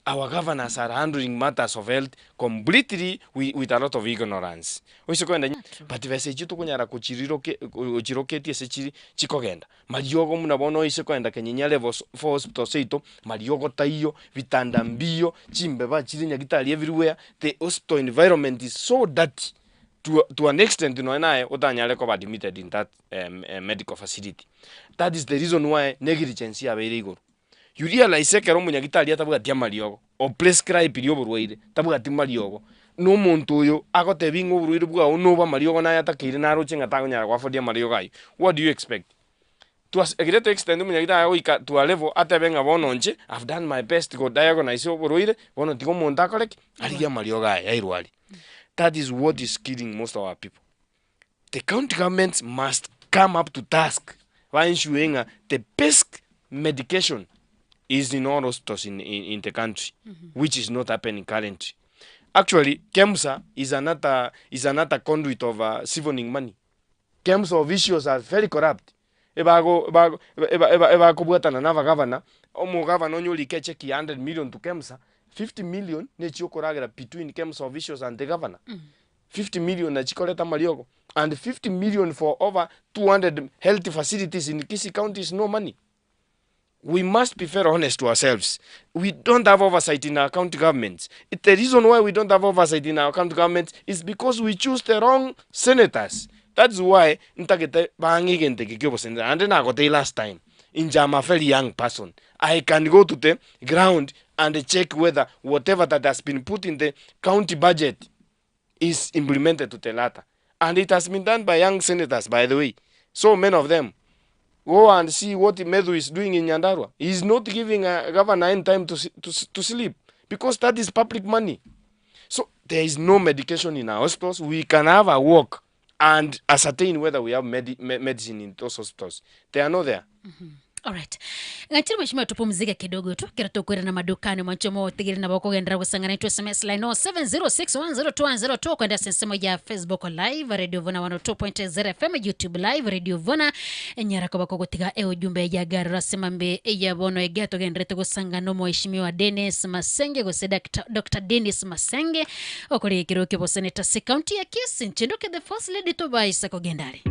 Our governors are handling matters of health completely with a lot of ignorance. Oise kogenda but besa echio tokonyara kochiriroke gochiroketia ase chiri chikogenda. Mariogo buna bono oise kogenda Kenyenya level four hospital seito, mariogo taiyo, bitanda mbiyo, chimbeba chire nyagitari everywhere, the hospital environment is so dirty to to an extent nonye naye otanyare koba admitted in that medical facility. That is the reason why negligence yabeire igoro. You realize ekero omonyagitari atabwati amariogo, o prescribe oborwaire, tabwati mariogo, na omonto oyo agotebi ng'a oborwaire bwao nobe amariogo naye atakeire naroche ng'a takonyara go afford amariogo aywo, what do you expect? To a great extent omonyagitari agoika to a level atebe ng'a bono inche I've done my best go diagnose oborwaire, bono tiga omonto akore ki? Arigie amariogo aye airwarie. That is what is killing most of our people. The county governments must come up to task ba ensure ng'a the basic medication is in all hospitals in, in, in the country which is not happening currently. Actually, KEMSA is another, is another conduit of uh, siphoning money. KEMSA officials are very corrupt. Ebago ebago eba eba ebakobwatana na abagavana, omogavana onye orike echeki ya 100 million to KEMSA, 50 million nechi okoragera between KEMSA officials and the governor. 50 million nachi koreta amariogo and 50 million for over 200 health facilities in Kisii county is no money. We must be very honest to ourselves. We don't have oversight in our county governments. The reason why we don't have oversight in our county governments is because we choose the wrong senators. That's why ntagete bang'e egento eke kia obosenator. Naende nagotebia last time, inche am a very young person. I can go to the ground and check whether whatever that has been put in the county budget is implemented to the latter and it has been done by young senators by the way so many of them go and see what Methu is doing in Nyandarua he is not giving a governor any time to, to, to sleep because that is public money so there is no medication in our hospitals we can have a walk and ascertain whether we have medi me medicine in those hospitals they are not there mm -hmm. Alright. Ng'achire mheshimiwa tupumzike kidogo tu kero tokoirana madukani mwanche motigire nabo okogenderera gosangana intwe SMS line 0706102102 kwenda ase ensemo ya Facebook live Radio Vuna 102.0 FM YouTube live Radio Vuna enyara koba kogotiga eujumbe ya garora ase mambe ya bono ege togenderete gosangana omoheshimiwa Dennis Masenge gose Dr. Dr. Dennis Masenge okore ekero keboseneta ase county ya Kisii nchendoke the first lady tobaisa kogenda are.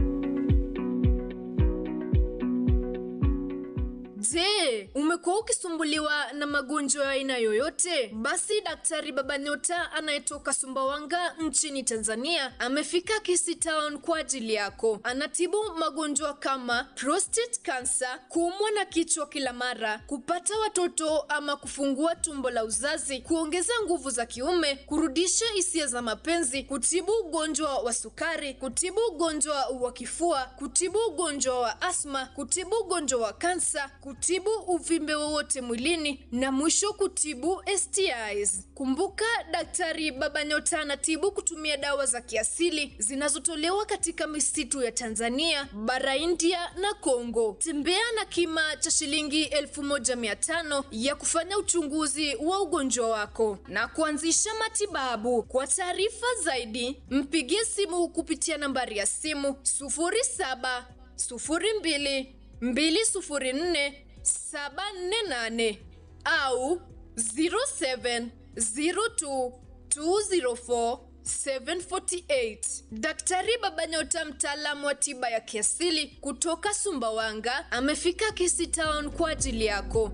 Je, umekuwa ukisumbuliwa na magonjwa ya aina yoyote? Basi Daktari Baba Nyota anayetoka Sumbawanga nchini Tanzania amefika Kisii Town kwa ajili yako. Anatibu magonjwa kama prostate cancer, kuumwa na kichwa kila mara, kupata watoto ama kufungua tumbo la uzazi, kuongeza nguvu za kiume, kurudisha hisia za mapenzi, kutibu ugonjwa wa sukari, kutibu ugonjwa wa kifua, kutibu ugonjwa wa asma, kutibu ugonjwa wa kansa, kutibu uvimbe wowote mwilini na mwisho kutibu STIs. Kumbuka, Daktari Baba Nyota anatibu kutumia dawa za kiasili zinazotolewa katika misitu ya Tanzania, bara India na Kongo. Tembea na kima cha shilingi 1500 ya kufanya uchunguzi wa ugonjwa wako na kuanzisha matibabu. Kwa taarifa zaidi, mpigie simu kupitia nambari ya simu 07 02 204 748 au 07 02 204 748. Daktari Baba Nyota, mtaalamu wa tiba ya kiasili kutoka Sumbawanga, amefika Kisii Town kwa ajili yako.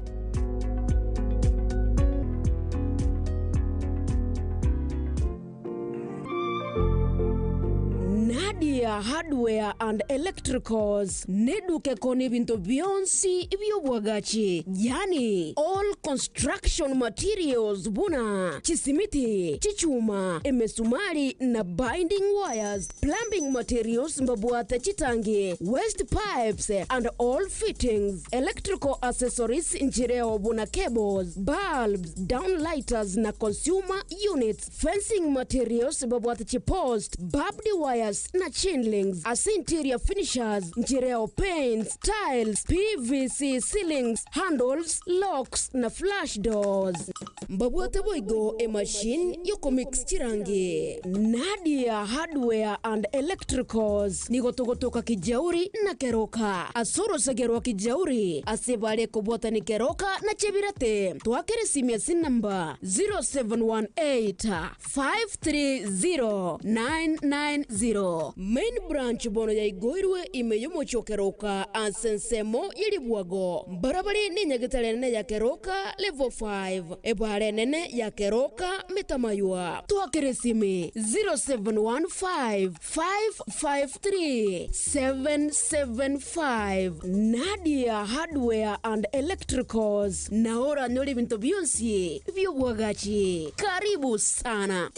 Nadia Hardware and Electricals neduka ekona ebinto bionsi bi'obwagachi, yaani all construction materials buna chisimiti, chichuma, emesumari na binding wires, plumbing materials mbabwate chitangi, waste pipes and all fittings, electrical accessories nchireo buna cables, bulbs, downlighters na consumer units, fencing materials mbabwate chipost, barbed wires na chain links. Ase interior finishers nchireo paints, tiles, PVC ceilings, handles, locks na. flush doors. Mbabwate boigo emachine yokomix chirangi. Nadia Hardware and Electricals nigo togotoka Kijauri na Keroka. Ase orosege rwa Kijauri ase bare kobwatani Keroka na Chebirate. Twakere esimi ase enamba 0718 530 990. Main branch bono yaigoirwe ime y'omochie o Keroka ase ensemo ye ribwago. Mbarabare nenyagetari enene ya Keroka level 5, ebara enene ya Keroka Metamaywa. Twakere esimi 0715 553 775. Nadia Hardware and Electricals nao oranyore ebinto bionsi bi'obwagachi. Karibu sana.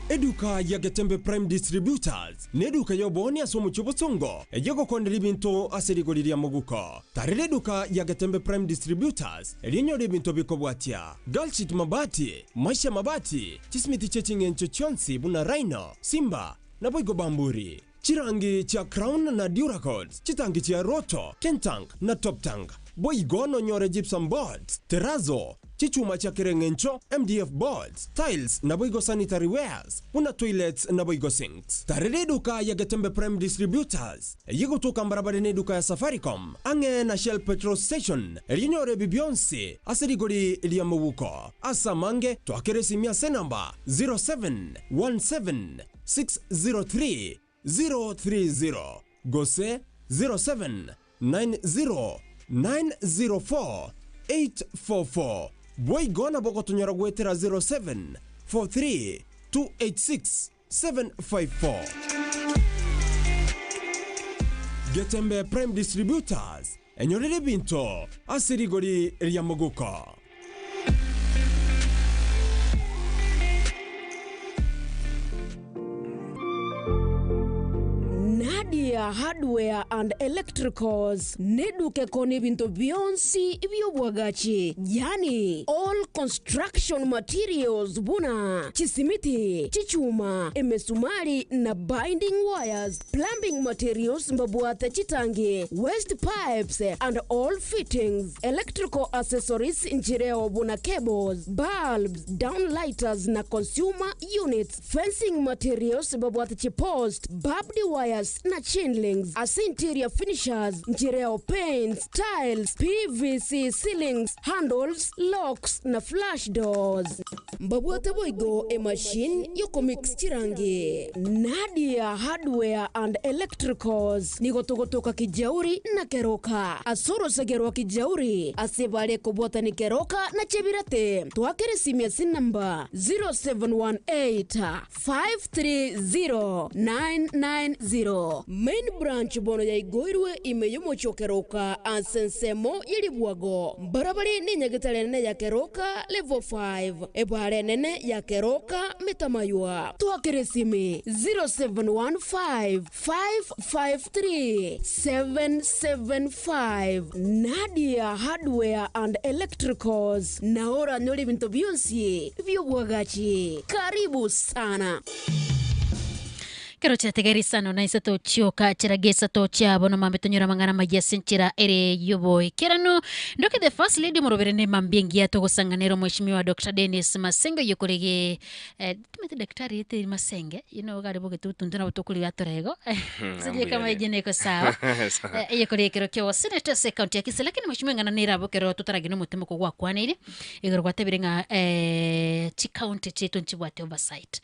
Eduka ya Getembe Prime Distributors neduka y'oboonia ase omochie o Bosongo eyio egokoonera ebinto ase rigori ria moguko. Tarera eduka ya Getembe Prime Distributors erio onyore ebinto bikobwatia, Galshit Mabati, Maisha Mabati, chisimiti chie ching'encho chionsi buna Rhino, Simba, naboigo Bamburi. Chirangi chia Crown na Duracoat, chitangi chia Roto, Kentank na Toptank. Boigo nonyore gypsum boards, terrazzo, chichuma chia kera eng'encho, MDF boards, tiles naboigo sanitary wares buna toilets naboigo sinks. Tarera eduka ya Getembe Prime Distributors eyio egotoka mbarabare neduka ya Safaricom ang'e na Shell Petrol Station erio onyore ebi bionsi ase rigori ria mobuko. Ase amange twakere esimi ase enamba 0717 603 030 gose 0790 904 844. Boigo nabo ogotonyora goetera 0743 286 754. Getembe Prime Distributors, enyorere ebinto ase rigori ria moguko. Nadia Hardware and Electricals neduka ekoonia ebinto bionsi bi'obwagachi, yaani all construction materials buna chisimiti, chichuma, emesumari na binding wires, plumbing materials mbabwate chitangi, waste pipes and all fittings. Electrical accessories nchireo buna cables, bulbs, downlighters na consumer units, fencing materials babwate chipost, barbed wires na chain links. Ase interior finishers nchireo paints, tiles, PVC ceilings, handles, locks na flush doors. Mbabwate boigo emachine yokomix chirangi. Nadia Hardware and Electricals nigo togotoka Kijauri na Keroka. Ase orosege rwa Kijauri ase bare kobwatani Keroka na Chebirate. Twakere esimi ase enamba 0718 530 990. Main branch bono yaigoirwe ime y'omochie o Keroka ase ensemo ye ribwago. Mbarabare nenyagetari enene ya Keroka level 5, ebara enene ya Keroka Metamaywa. Twakere esimi 0715 553 775. Nadia Hardware and Electricals nao oranyore ebinto bionsi bi'obwagachi. Karibu sana. Ekero chiategeire isano na isato chioka chirage isato chiabo nomambe tonyore amang'ana amayia ase enchera ere y'oboikeranu. Ndoke the first lady morobere ne mambia engiya togosang'anera omweshimiwa Doctor Dennis Masenge oyio korege eh, timanyete daktari eteri Masenge, you know iga are bogetutu intwe nabo tokoriga atora igo sijui kama ejina eko sawa. Eh, eye kore ekero kia oboseneta ase ecounty ya Kisii lakini mweshimiwa eng'ana nere abwo ekero totaragenda omotemo kogwakwaneire igoro gwatebire ng'a chicounty chiaito nchibwate oversight.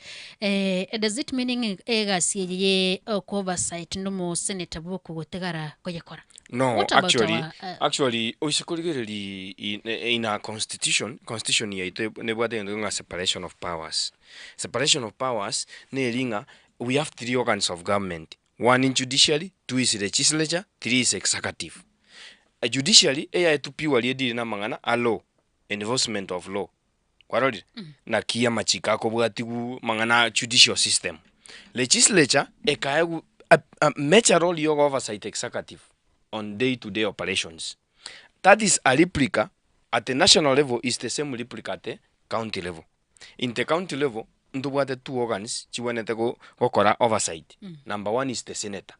Does it mean ng'a egasi eye ye oko oversight nomoseneta bwokogotigara koyekora? No, What about actually, our, actually oise korigereria in, in our constitution, constitution yaito nebwate egento ng'a separation of powers. Separation of powers neri ng'a we have three organs of government, one in judiciary, two is legislature, three is executive. Judiciary eyaetwe purely edire na amang'ana a law, enforcement of law. Kwarorire? Naki amachiko akobwatigwa amang'ana a judicial system. Legislature ekaegwa a a major role ya oversight executive on day to day operations. That is a replica at the national level is the same replica at the county level. In the county level. ntobwate two organs chibwenerete go gokora oversight. Number one is the senator.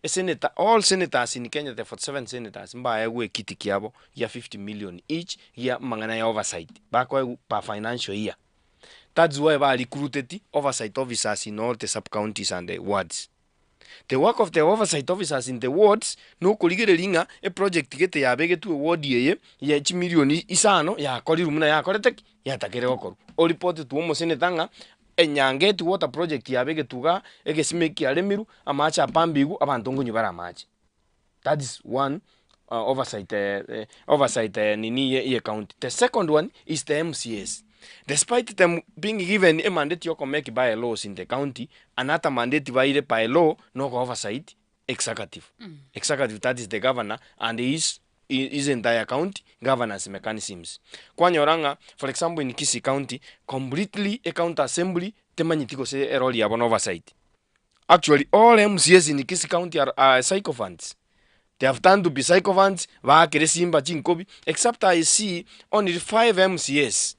Esenator, all senators in Kenya, the 47 senators, mbaegwe ekiti kiabo gia 50 million each gia amang'ana ya oversight, bakoegwa per financial year. That's why ba recruited oversight officers in all the sub counties and the wards. The work of the oversight officers in the wards nokorigereria ng'a eproject gete yabegetwe eward eye ye chimilioni isano yakorirwe buna yakorete ki? Yatakire gokorwa. Oripoti to omoseneta ng'a Enyangeti water project yabegetwe igaa, egesima eki kiaremirwe, amache apambigwe, abanto nkonywa bare amache. That is one oversight oversight nini ye ye county. The second one is the MCAs. Despite them being given a mandate ya okomake by laws in the county, another mandate baire by law na oko oversight executive. Executive that is the governor and his his entire county governance mechanisms. Kwanyora ng'a for example in Kisii county, completely ecounty assembly temanyeti gose erori yabo na oversight. Actually all MCAs in Kisii county are are sycophants. They have turned to be sycophants, baakire simba chinkobi, except I see only five MCAs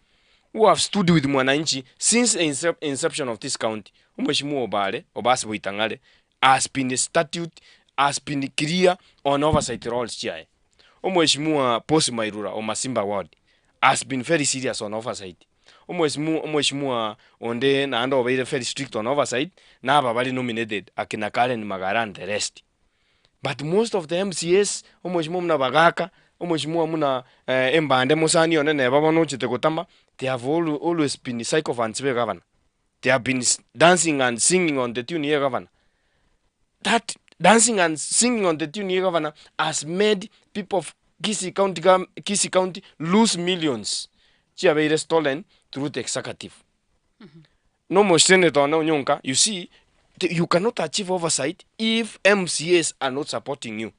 who have stood with mwananchi since the incep inception of this county. Omweshimiwa Obare, Obasi Boitang'are, has been statute, has been clear on oversight roles chiaye. Omweshimiwa Posy Mairura o Masimba ward has been very serious on oversight. Omwesimu omweshimiwa onde naende obeire very strict on oversight naba bare nominated akina Karen Magara and the rest. But most of the MCAs, omweshimiwa buna Bagaka, omweshimiwa buna Embande mosani one neba bono ochete gotama, they have always been sycophants be gavana. They have been dancing and singing on the tune ye gavana. That dancing and singing on the tune ye gavana has made people of Kisii County, Kisii County lose millions chiabeire stolen through the executive. Nomoseneta one onyonka, you see, you cannot achieve oversight if MCAs are not supporting you.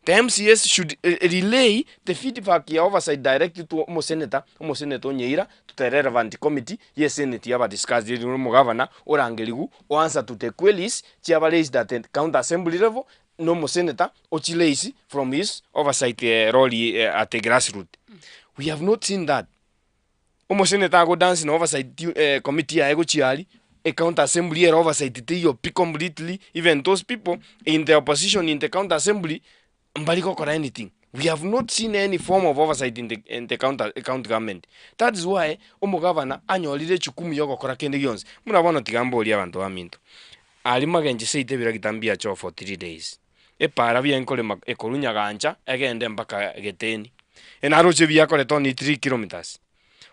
The MCAs should relay the feedback ya oversight directly to omoseneta, omoseneta onyeira to the relevant committee ye senate yaba discussed eri omogavana orangerigwe o answer to the queries chiaba raised at the county assembly level na omoseneta ochi raise from his oversight role at the grassroot. We have not seen that. Omoseneta ago dance na oversight committee yaye gochia aria, ecounty assembly ere oversight teiyo pi completely, even those people in the opposition in the county assembly mbari gokora anything. We have not seen any form of oversight in the in the county county government. That is why omogavana anyorire echukumu ya ogokora kende gionsi. Buna bono tiga mborie abanto baminto, aria magenche seito ebiragita mbiachoe for 3 days, epara buya nkorema ekorwa Nyagancha egende mpaka Geteni, enaroche biakorete only 3 kilometers.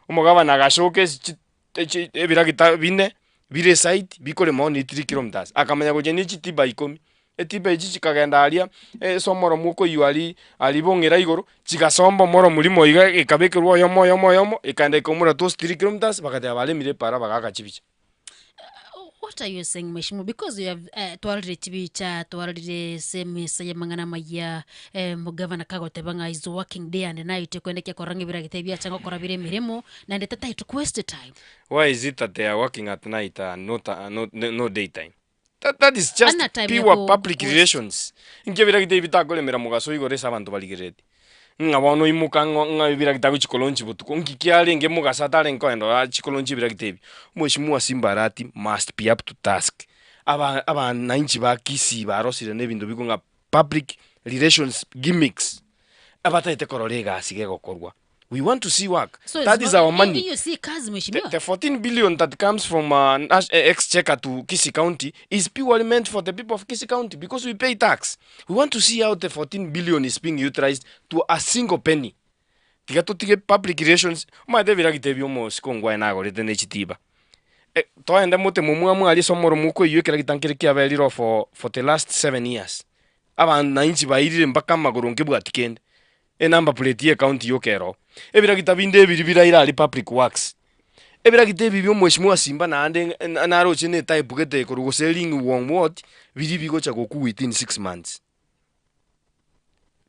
Omogavana agashoka ase chi chi ebiragita bine, bire esite bikorema only 3 kilometers, akamanya gochia na chitiba ikomi, etiba echi chikagenda aria, ase omoromo okoiywa aria aria bong'ira igoro, chigasomba omoromo rimo iga ekabekerwa oyomo oyomo oyomo, ekaenda ekaumora those 3 kilometers, bagateba baremire epara bagaaka chibicha. What are you saying mheshimiwa because you have twarorire chibicha twarorire ase emesa ya amang'ana amaya omogavana kagoteba ng'a is working day and night korende ekiakorora ng'a ebiragita ebi biacha gokora bire emeremo naende tataeti ko waste time. Why is it that they are working at night and not, not, no daytime? That, that is just Ana time ya pure ko- public ko- relations. Inki ebiragita ebi bitakoremera mogaso igoro ase abanto barigerereti? Ng'a bono oimoka ng'o ng'a ebiragita agochi kolaunch botuko, nki kiarenge mogaso atarenge kogenda ororo achi kolaunch ebiragita ebi? Omweshimiwa Simba Arati must be up to task. Aba abananchi ba Kisii barosire na ebinto biko ng'a public relations gimmicks, abatagete korora egasi gegokorwa. We want to see work. So it's That is not- our money. Hiyo si kazi The, mheshimiwa. the 14 billion that comes from exchequer to Kisii County is purely meant for the people of Kisii County because we pay tax. We want to see how the 14 billion is being utilized to a single penny. Tiga totige public relations omanyete ebiragita ebi omosiko ngwaye nagorete na echitiba. E, toende mote momwamu aria ase omoromo okoiywa ekeragita nkere kiaberire for the last 7 years. Abananchi bairire mpaka amagoro nkebwati kende. Enumber plate ye county yoka ero. Ebiragita binde ebiri biraire aria public works. Ebiragita ebi bia omweshimiwa Simba naende naroche na etype gete ekorwa gose ring wong what, biri bigocha gokwa within 6 months.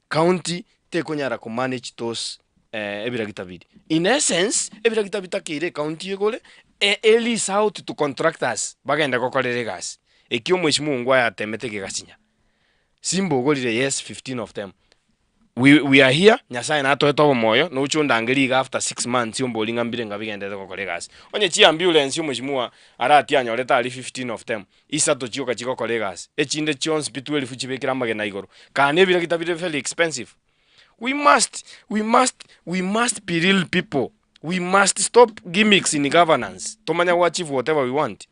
County tekonyara ko manage those ebiragita biri. In essence, ebiragita bitakeire ecounty egore, e lease out to contractors bagende gokorera egasi. Ekio omweshimiwa Ongwae atemete gegasinya. Simba ogorire yes 15 of them. We we are here, Nyasaye natoete obomoyo, noche ondangerie iga after 6 months ombori ng'a mbire ng'a bigenderete gokora egasi. Onye chiambulance omweshimiwa Arati anyorete aria 15 of them, isato chioka chigokora egasi, echinde chionsi pi 12 chibekire amagena igoro. Kane ebiragita bire very expensive. We must, we must, we must be real people. We must stop gimmicks in governance tomanye go achieve whatever we want.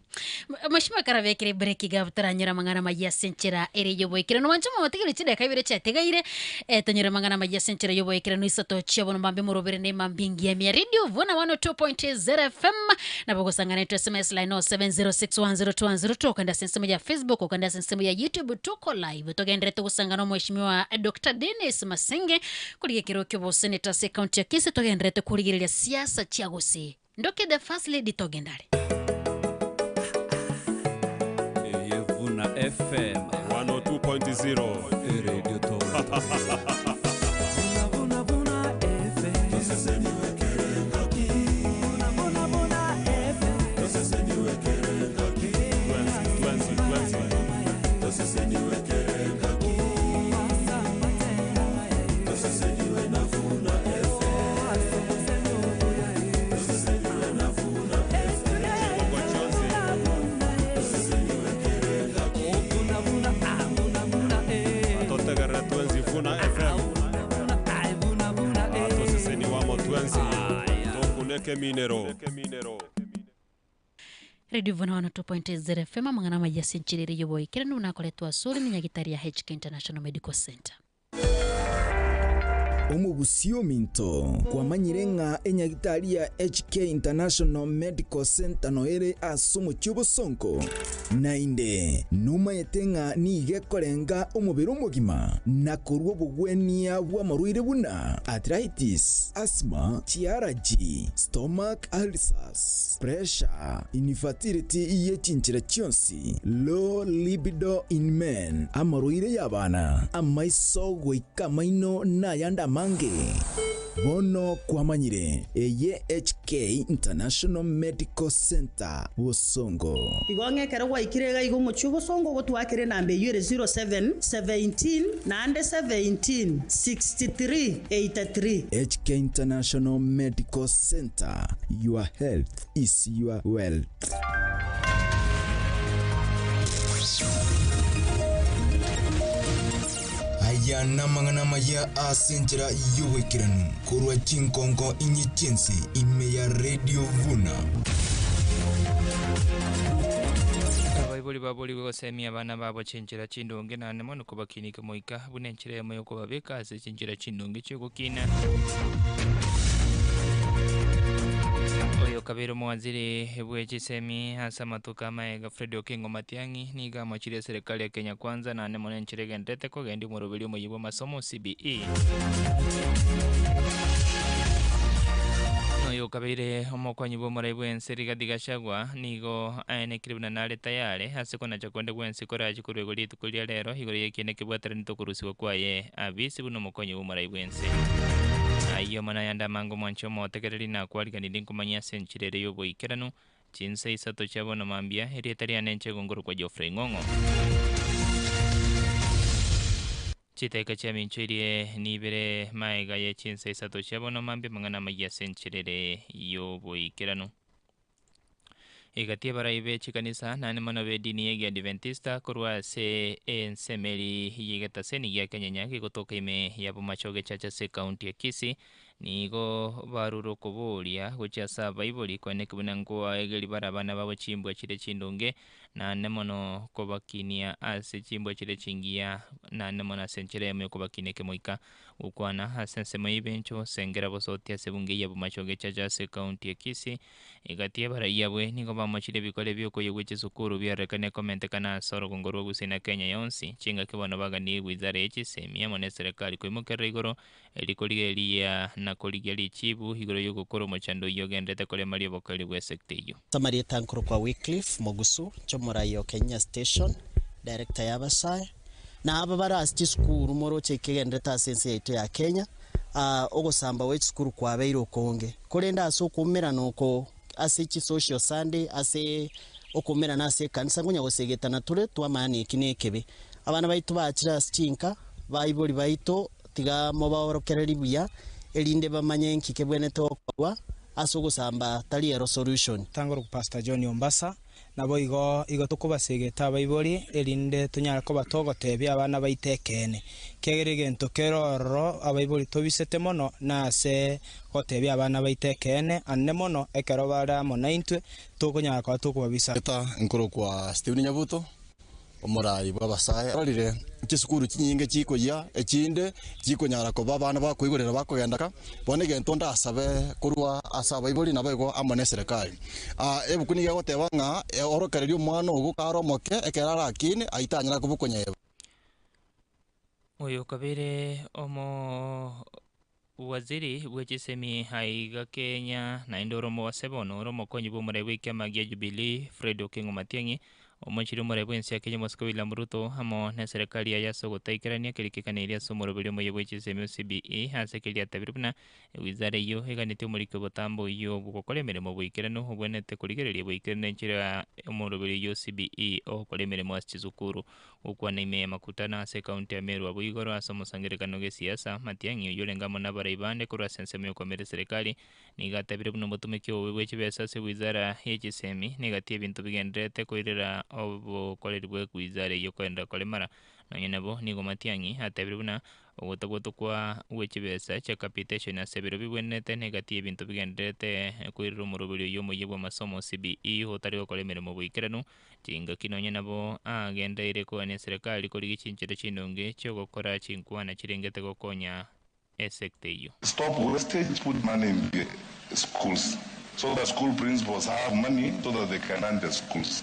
Mheshimiwa karabekire break iga toranyore amang'ana amayia ase enchera ere y'oboikeranu. Mwanche motigere chidakika ibere chiatigaire eh, tonyore amang'ana amayia ase enchera y'oboikeranu isato chia bono mbambe morobere ne mambia engiya ime ya Radio Vuna 102.0 FM nabo gosang'ana intwe SMS line 0706102102 okende ase ensemo ya Facebook okende ase ensemo ya YouTube tuko live togenderete gosangana omweshimiwa Dr. Dennis Masenge Korigia ekero ki'oboseneta ase ekaunti ya Kisii togendererete korigereria siasa chia gusii. Ndoke the first lady togende are. Eye Vuna FM 102.0 eredio togotogia. Vuna vuna vuna FM. Vuna vuna vuna FM. Twensi, twensi, twensi. Atotegerere twensi Vuna FM. Atoseseni wamo twensi. Tokuneke minero. Radio Vuna 102.0 FM amang'ana amaya ase enchera ere y'oboikeranu buna akoretwa asore na nyagitari ya HK International Medical Center. Omogusii ominto, kwamanyire ng'a enyagitari ya HK International Medical Centre noere ase omochie obosongo? Naende nomayete ng'a nigo ekorenga omobere omogima na korwa obogwenia bw'amarwaire buna arthritis, asthma, chiaraji, stomach ulcers, pressure, infertility ye chinchera chionsi, low libido in men, amarwaire y'abana, amaiso goika amaino na ayande amange. Bono kwamanyire, eye HK International Medical Centre, Bosongo. Igo ng'a ekero gwaikire iga iga omochie obosongo ogotwakere enamba eyio ere 07 17 naende 17 63 83. HK International Medical Centre, your health is your wealth. Aya namang'ana amaya ase enchera y'oboikeranu korwa chinkonko inye chi'ense ime ya Radio Vuna. Abaibori baborigwe gosemia abana babo chinchera chindonge naende mono kobakinia kemoika, buna enchera eyemo y'okobabeka ase chinchera chindonge chi'ogokina. Oyo kabeire omowaziri bwe chisemi ase amatuko amaega Fred Okengo Matiang'i nigo amochirie eserekari ya Kenya Kwanza naende mono enchera egendererete kogendia omoroberi omoyia bw'amasomo CBE. Noyo okabeire omokonyi bw'omorai bw'ense Rigathi Gachagua nigo aenekire buna nare tayare ase konacha konde gwensi korache korwa igoro rituko ria rero igoro y'ekiina kebwataranete okorusigwa kwaye abisi buna omokonyi bw'omorai bw'ense. Ayio mono ayande amange omwanche omotegereri nakwariganirie nkomanyia ase enchera ere y'oboikeranu chinsa isato chia bono mambia erieta riane inche gongorokwa Geoffrey Ng'ong'o. Chitaika chiamincho erie nibere maega ye chinsa isato chia bono mambia amang'ana amayia ase enchera ere y'oboikeranu. Egati y'abarai be chikanisa naende mono b'edini y'Egiadiventista korwa ase ensemeri y'egetaseni gia Kenyenya gegotoka ime ya Bomachoge Church ase ekaunti ya Kisii nigo barure okoboria gochia ase abaibori koeneki buna nkoaegeri bare abana babo chimbwa chire chindonge naende mono kobakinia ase chimbwa chire chingiya naende mono ase enchera eyemo y'okobakinia ekemoika gokwana ase ensemo y'ebencho sengera bosoti ase ebunge ya Bomachoge Church ase ekaunti ya Kisii Egati y'abarai abwe nigo bamochire ebikore bi'okoyegwa chisukuru biarorekane komentekana ase orogongo rwa Gusii na Kenya yonsi. Chingaki bono baganirie wizara ye chisemi amo neserekari koimokerera igoro eri korigereria na korigia richibu igoro y'ogokora omochando oyio ogenderete koremaria obokoreri bw'esecta eyio. Samarieta nkorokwa Wycliffe Mogusu, Chomorai o Kenya Station, Director ya abasae, na aba bare ase chisukuru moroche ekegenderete ase ense yaito ya Kenya, ogosamba gwe chisukuru kwabeire okonge. Korende ase okoumerana oko ase chisocial Sunday, ase okoumerana ase ekanisa nkonya gosegetana tore twamanya neki nekebe. Abana baito bachire ase chinka, baibori baito. Tiga mobaorokererie buya, erinde bamanye nki kebwenerete gokorwa ase ogosamba tari ero solution. Tangorokwa Pastor John Ombasa, Naboigo igo tokobasegeta abaibori, erinde tonyare koba togotebia abana baito ekeene. Ekiagera egento kere ororo abaibori tobisete mono nase gotebia abana baito ekeene, ande mono ekero bare amo naintwe, tokonyara koba tokobabisa. Eta nkorokwa Stephen Nyabuto, omorai bw'abasae. Ororire chisukuru chinyinge chikoyia, echinde chikonyara koba abana bakoigorera bakogenda ka, bono egento ndasabe korwa ase abaibori naboigo amo na eserekari. Ebuku nigo egoteba ng'a orokereria omwana ogo kare omoke ekero arakine aitanyare koba okonyeba. Oyo okabeire omo Waziri bwe chisemi aiga Kenya naende ore omogase bono ore omokonyi bw'omorai bw'ekiama gia Jubilee Fred Okengo Matiang'i, omochiri omorai bw'ense ya Kenya Omosike William Ruto amo neserekari yaye ase ogotaikerania keria keganeirie ase omoroberi omoyia bwe chisemi o CBE ase keria atabire buna ewizara eyio eganetie omoriki obotambe oyio bw'ogokora emeremo boikeranu obwenerete korigereria boikeranu enchera omoroberi oyio o CBE ogokora emeremo ase chisukuru. Gokwana ime y'amakutano ase ekaunti ya Meru abwo igoro ase omosangererekano g'esiasa, Matiang'i oyio orenge amo nabarai bande korwa ase ensemo y'okoamera eserekari, nigo atabire buna omotomeki obobe bwe chibesa ase wizara ye chisemi negati y'ebinto bigendererete koirera obokoreri bwe wizara eyio koenderera koremara. Nonye nabo, nigo Matiang'i atebire buna ogotabwatokwa gwe chibesa chia capitation ase ebiro bibwenerete negati y'ebinto bigendererete koirera omoroberi oyio omoyia bw'amasomo CBE otari gokora emeremo boikeranu Chingaki nonya nabo agendereire kogania eserekari korigia chinchera chindonge chi'ogokora chinkwana chirengete gokonya esecta eyio. Stop wastage, put money in the schools so that school principals have money so that they can run the schools.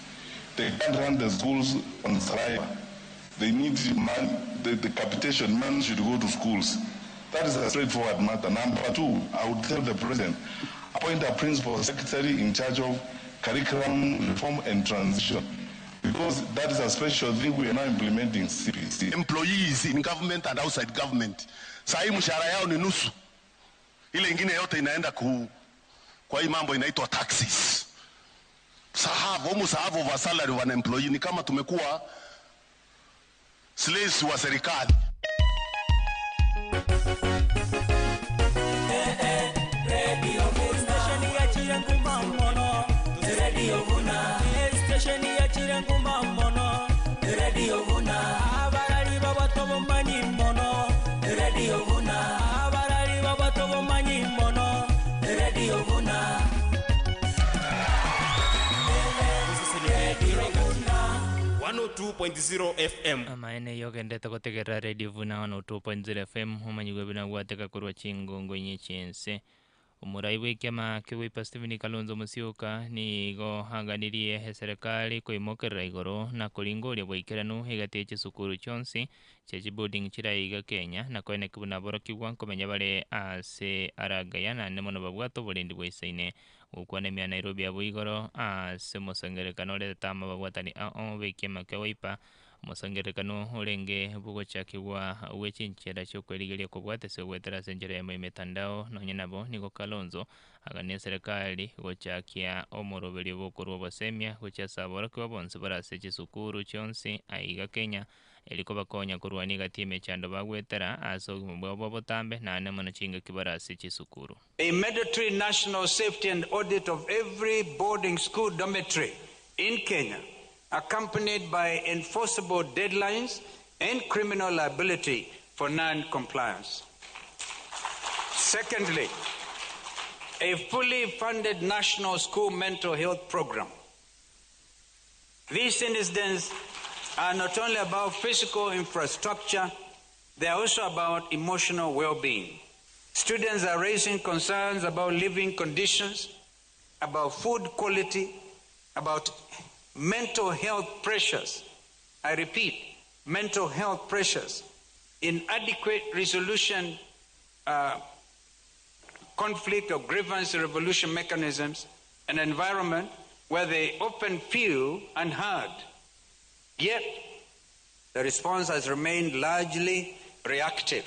They can't run the schools on saliva. They need money, the, the capitation money should go to schools. That is a straightforward matter. Number two, I would tell the president, appoint a principal secretary in charge of curriculum reform and transition because that is a special thing we are now implementing CPC. Employees in government and outside government, saa hii mshahara yao ni nusu, ile ingine yote inaenda ku, kwa hii mambo inaitwa taxes. Half, almost half of a salary of an employee. Ni kama tumekuwa slaves wa serikali. 102.0 FM. Amaene yogendete gotegerera Radio Vuna 102.0 FM omanyigwe buna gwateka korwa chingongo inye chiense. Omorai bw'ekiama kia Wiper Stephen Kalonzo Musyoka nigo aganirie eserekari koimokerera igoro na koringoria boikeranu egati ye chisukuru chionsi chia chiboarding chiria iga Kenya na koeneki buna aborokigwa nkomenya bare ase aragaya naende mono babwate oborendi bwaisaine. Gokwana ime ya Nairobi abwo igoro ase omosangererekano oretete amo ababwatani ao b'ekiama kia Wiper Omosangererekano orenge bw'ogochakigwa gwe chinchera chi'okwerigeria kobwate ase ogoetera ase enchera eyemo y'emetandao, nonye nabo nigo Kalonzo aganie eserekari gochakia omoroberio bw'okorua obosemia gochia ase aborokigwa bonsi bare ase chisukuru chionsi aiga Kenya erio kobakonya korwania egati y'emechando bagwetera ase obogima bwabo bwa botambe naende mono chingaki bare ase chisukuru. A mandatory national safety and audit of every boarding school dormitory in Kenya, accompanied by enforceable deadlines and criminal liability for non-compliance. Secondly, a fully funded national school mental health program. These incidents are not only about physical infrastructure, they are also about emotional well being. Students are raising concerns about living conditions, about food quality, about mental health pressures. I repeat, mental health pressures, inadequate resolution, conflict or grievance resolution mechanisms, an environment where they often feel unheard. Yet, the response has remained largely reactive.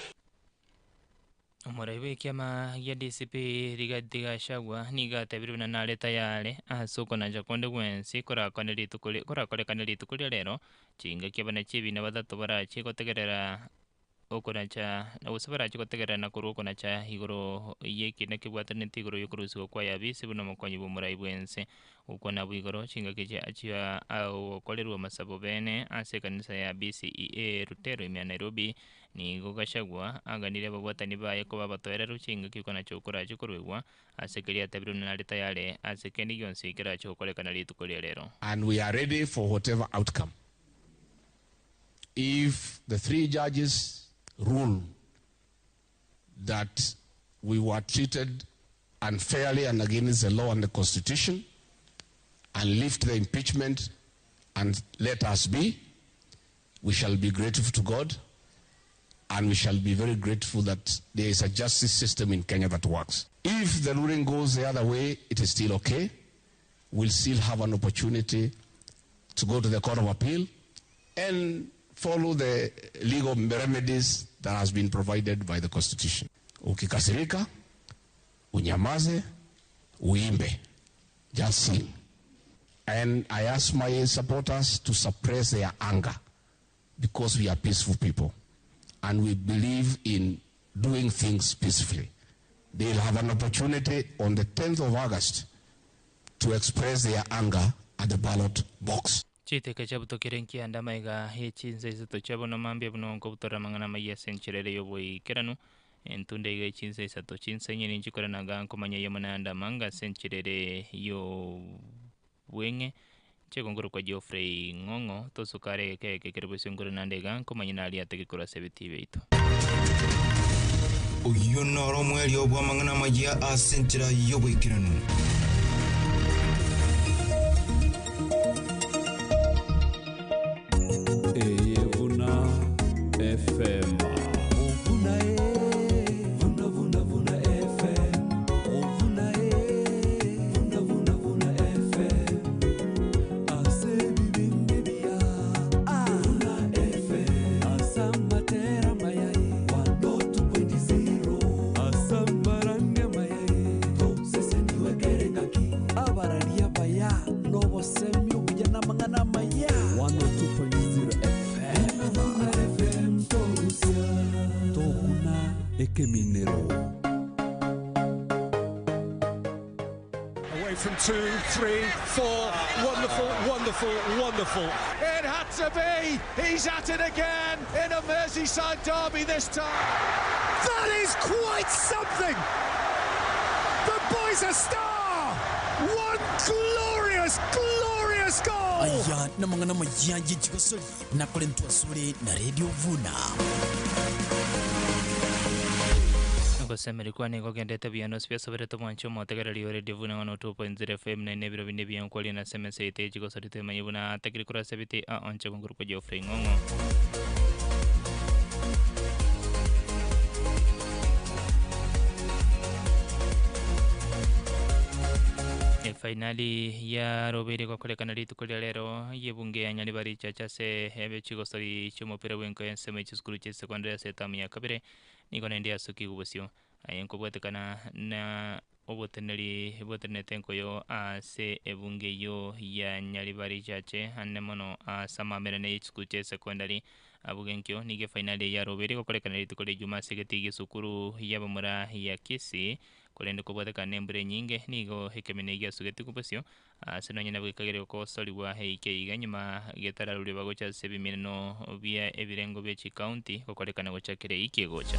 Omorai bw'ekiama gia DCP Rigathi Gachagua nigo atebire buna nare tayare ase okonacha konde gwensi korakone rituko ri korakorekane rituko ria rero, chingaki abana chi'ebina batato barachie gotegerera. okonacha gose barache gotegerera na korwa okonacha igoro y'ekina kebwatanete igoro y'okorusigwa kwa Yabisi buna omokonyi bw'omorai bw'ense. Gokwana abwo igoro chingaki chia chia gokorerwa amasabo bene ase ekanisa ya BCEA Rutero ime ya Nairobi, nigo Gachagua aganirie ababwatani baye koba abatoereru chingaki okonacha okorache koruegwa ase keria atabirwe nare tayare ase kende gionsi kerache gokorekana rituko ria rero. And we are ready for whatever outcome. If the three judges rule that we were treated unfairly and against the law and the constitution and lift the impeachment and let us be, we shall be grateful to God and we shall be very grateful that there is a justice system in Kenya that works. If the ruling goes the other way, it is still okay. We'll still have an opportunity to go to the Court of Appeal and follow the legal remedies that has been provided by the Constitution. Ukikasirika, unyamaze, uimbe. Just sing. And I ask my supporters to suppress their anger because we are peaceful people and we believe in doing things peacefully. They'll have an opportunity on the 10th of August to express their anger at the ballot box. Chiteka chiabutokire nkianda amaiga ye chinsa isato chia bono mambia buna nkobutora amang'ana amaya ase enchera ere y'oboikeranu, entunda iga ye chinsa isato chinsa inye ninchikoranaga nkomanya eyemo naende amanga ase enchera ere y'obweng'e. Inche nkorokwa Geoffrey Ng'ong'o, tosoka are egeka eke kere bosio nkore naende iga nkomanya naria atege korwa ase ebitii biaito. Oyio noro omwerio bw'amang'ana amayia ase enchera y'oboikeranu. Eye buna FM. Buna e, buna buna buna FM. Buna e, buna buna buna FM. Ase bibindi bia, buna FM. Asamatera mayai, 102.0. Asamaranga mayai, toseseniwe kerengaki. Abararia baya, n'obosemi obuya n'amang'ana amaya. 102.0 FM. Buna FM togusia, tokuna ekeminero. Away from two, three, four. Wonderful, wonderful, wonderful. It had to be. He's at it again in a Merseyside derby this time. That is quite something! The boy's a star! One glorious, glorious goal! Aya namang'ana amaya ye chigosori nakorentwe asore na Radio Vuna. Ogosemeria kwane nigo kogendete buya na ase biasoberete omwancho omotegereri o Radio Vuna 102.0 FM naende ebiro binde ebiya nkwaria nase emesa yaito ye chigosori twemanye buna atakire korwa ase ebiti aa onche nkorokwa Geoffrey Ng'ong'o. Efainali yarobeire gokorekana rituko ria rero y'ebunge ya Nyaribari Church ase ebe chigosori chi'omopira bw'enko y'ensemo ye chisukuru chia secondary ase etamu ya kabere nigo naende yasokigwe bosio. Aye nkobwatekana na oboteneri botenenete enkoyo ase ebunge eyio ya Nyaribari Church ande mono ase amamerane ye chisukuru chia secondary. Abwo genkio nigo efainali eye yarobeire gokorekana rituko ria Ijumaa ase egetii gi'esukuru y'abamura ya Kisii Korende kobwatekana nembura enyinge, nigo ekemina egiasugetigwe bosio, ase nonya nabo gekagera gokosorigwa eike iga nyuma getararuria bagocha ase ebimineno bia ebirengo bie chikaunti gokorekana gochakera eiki egocha.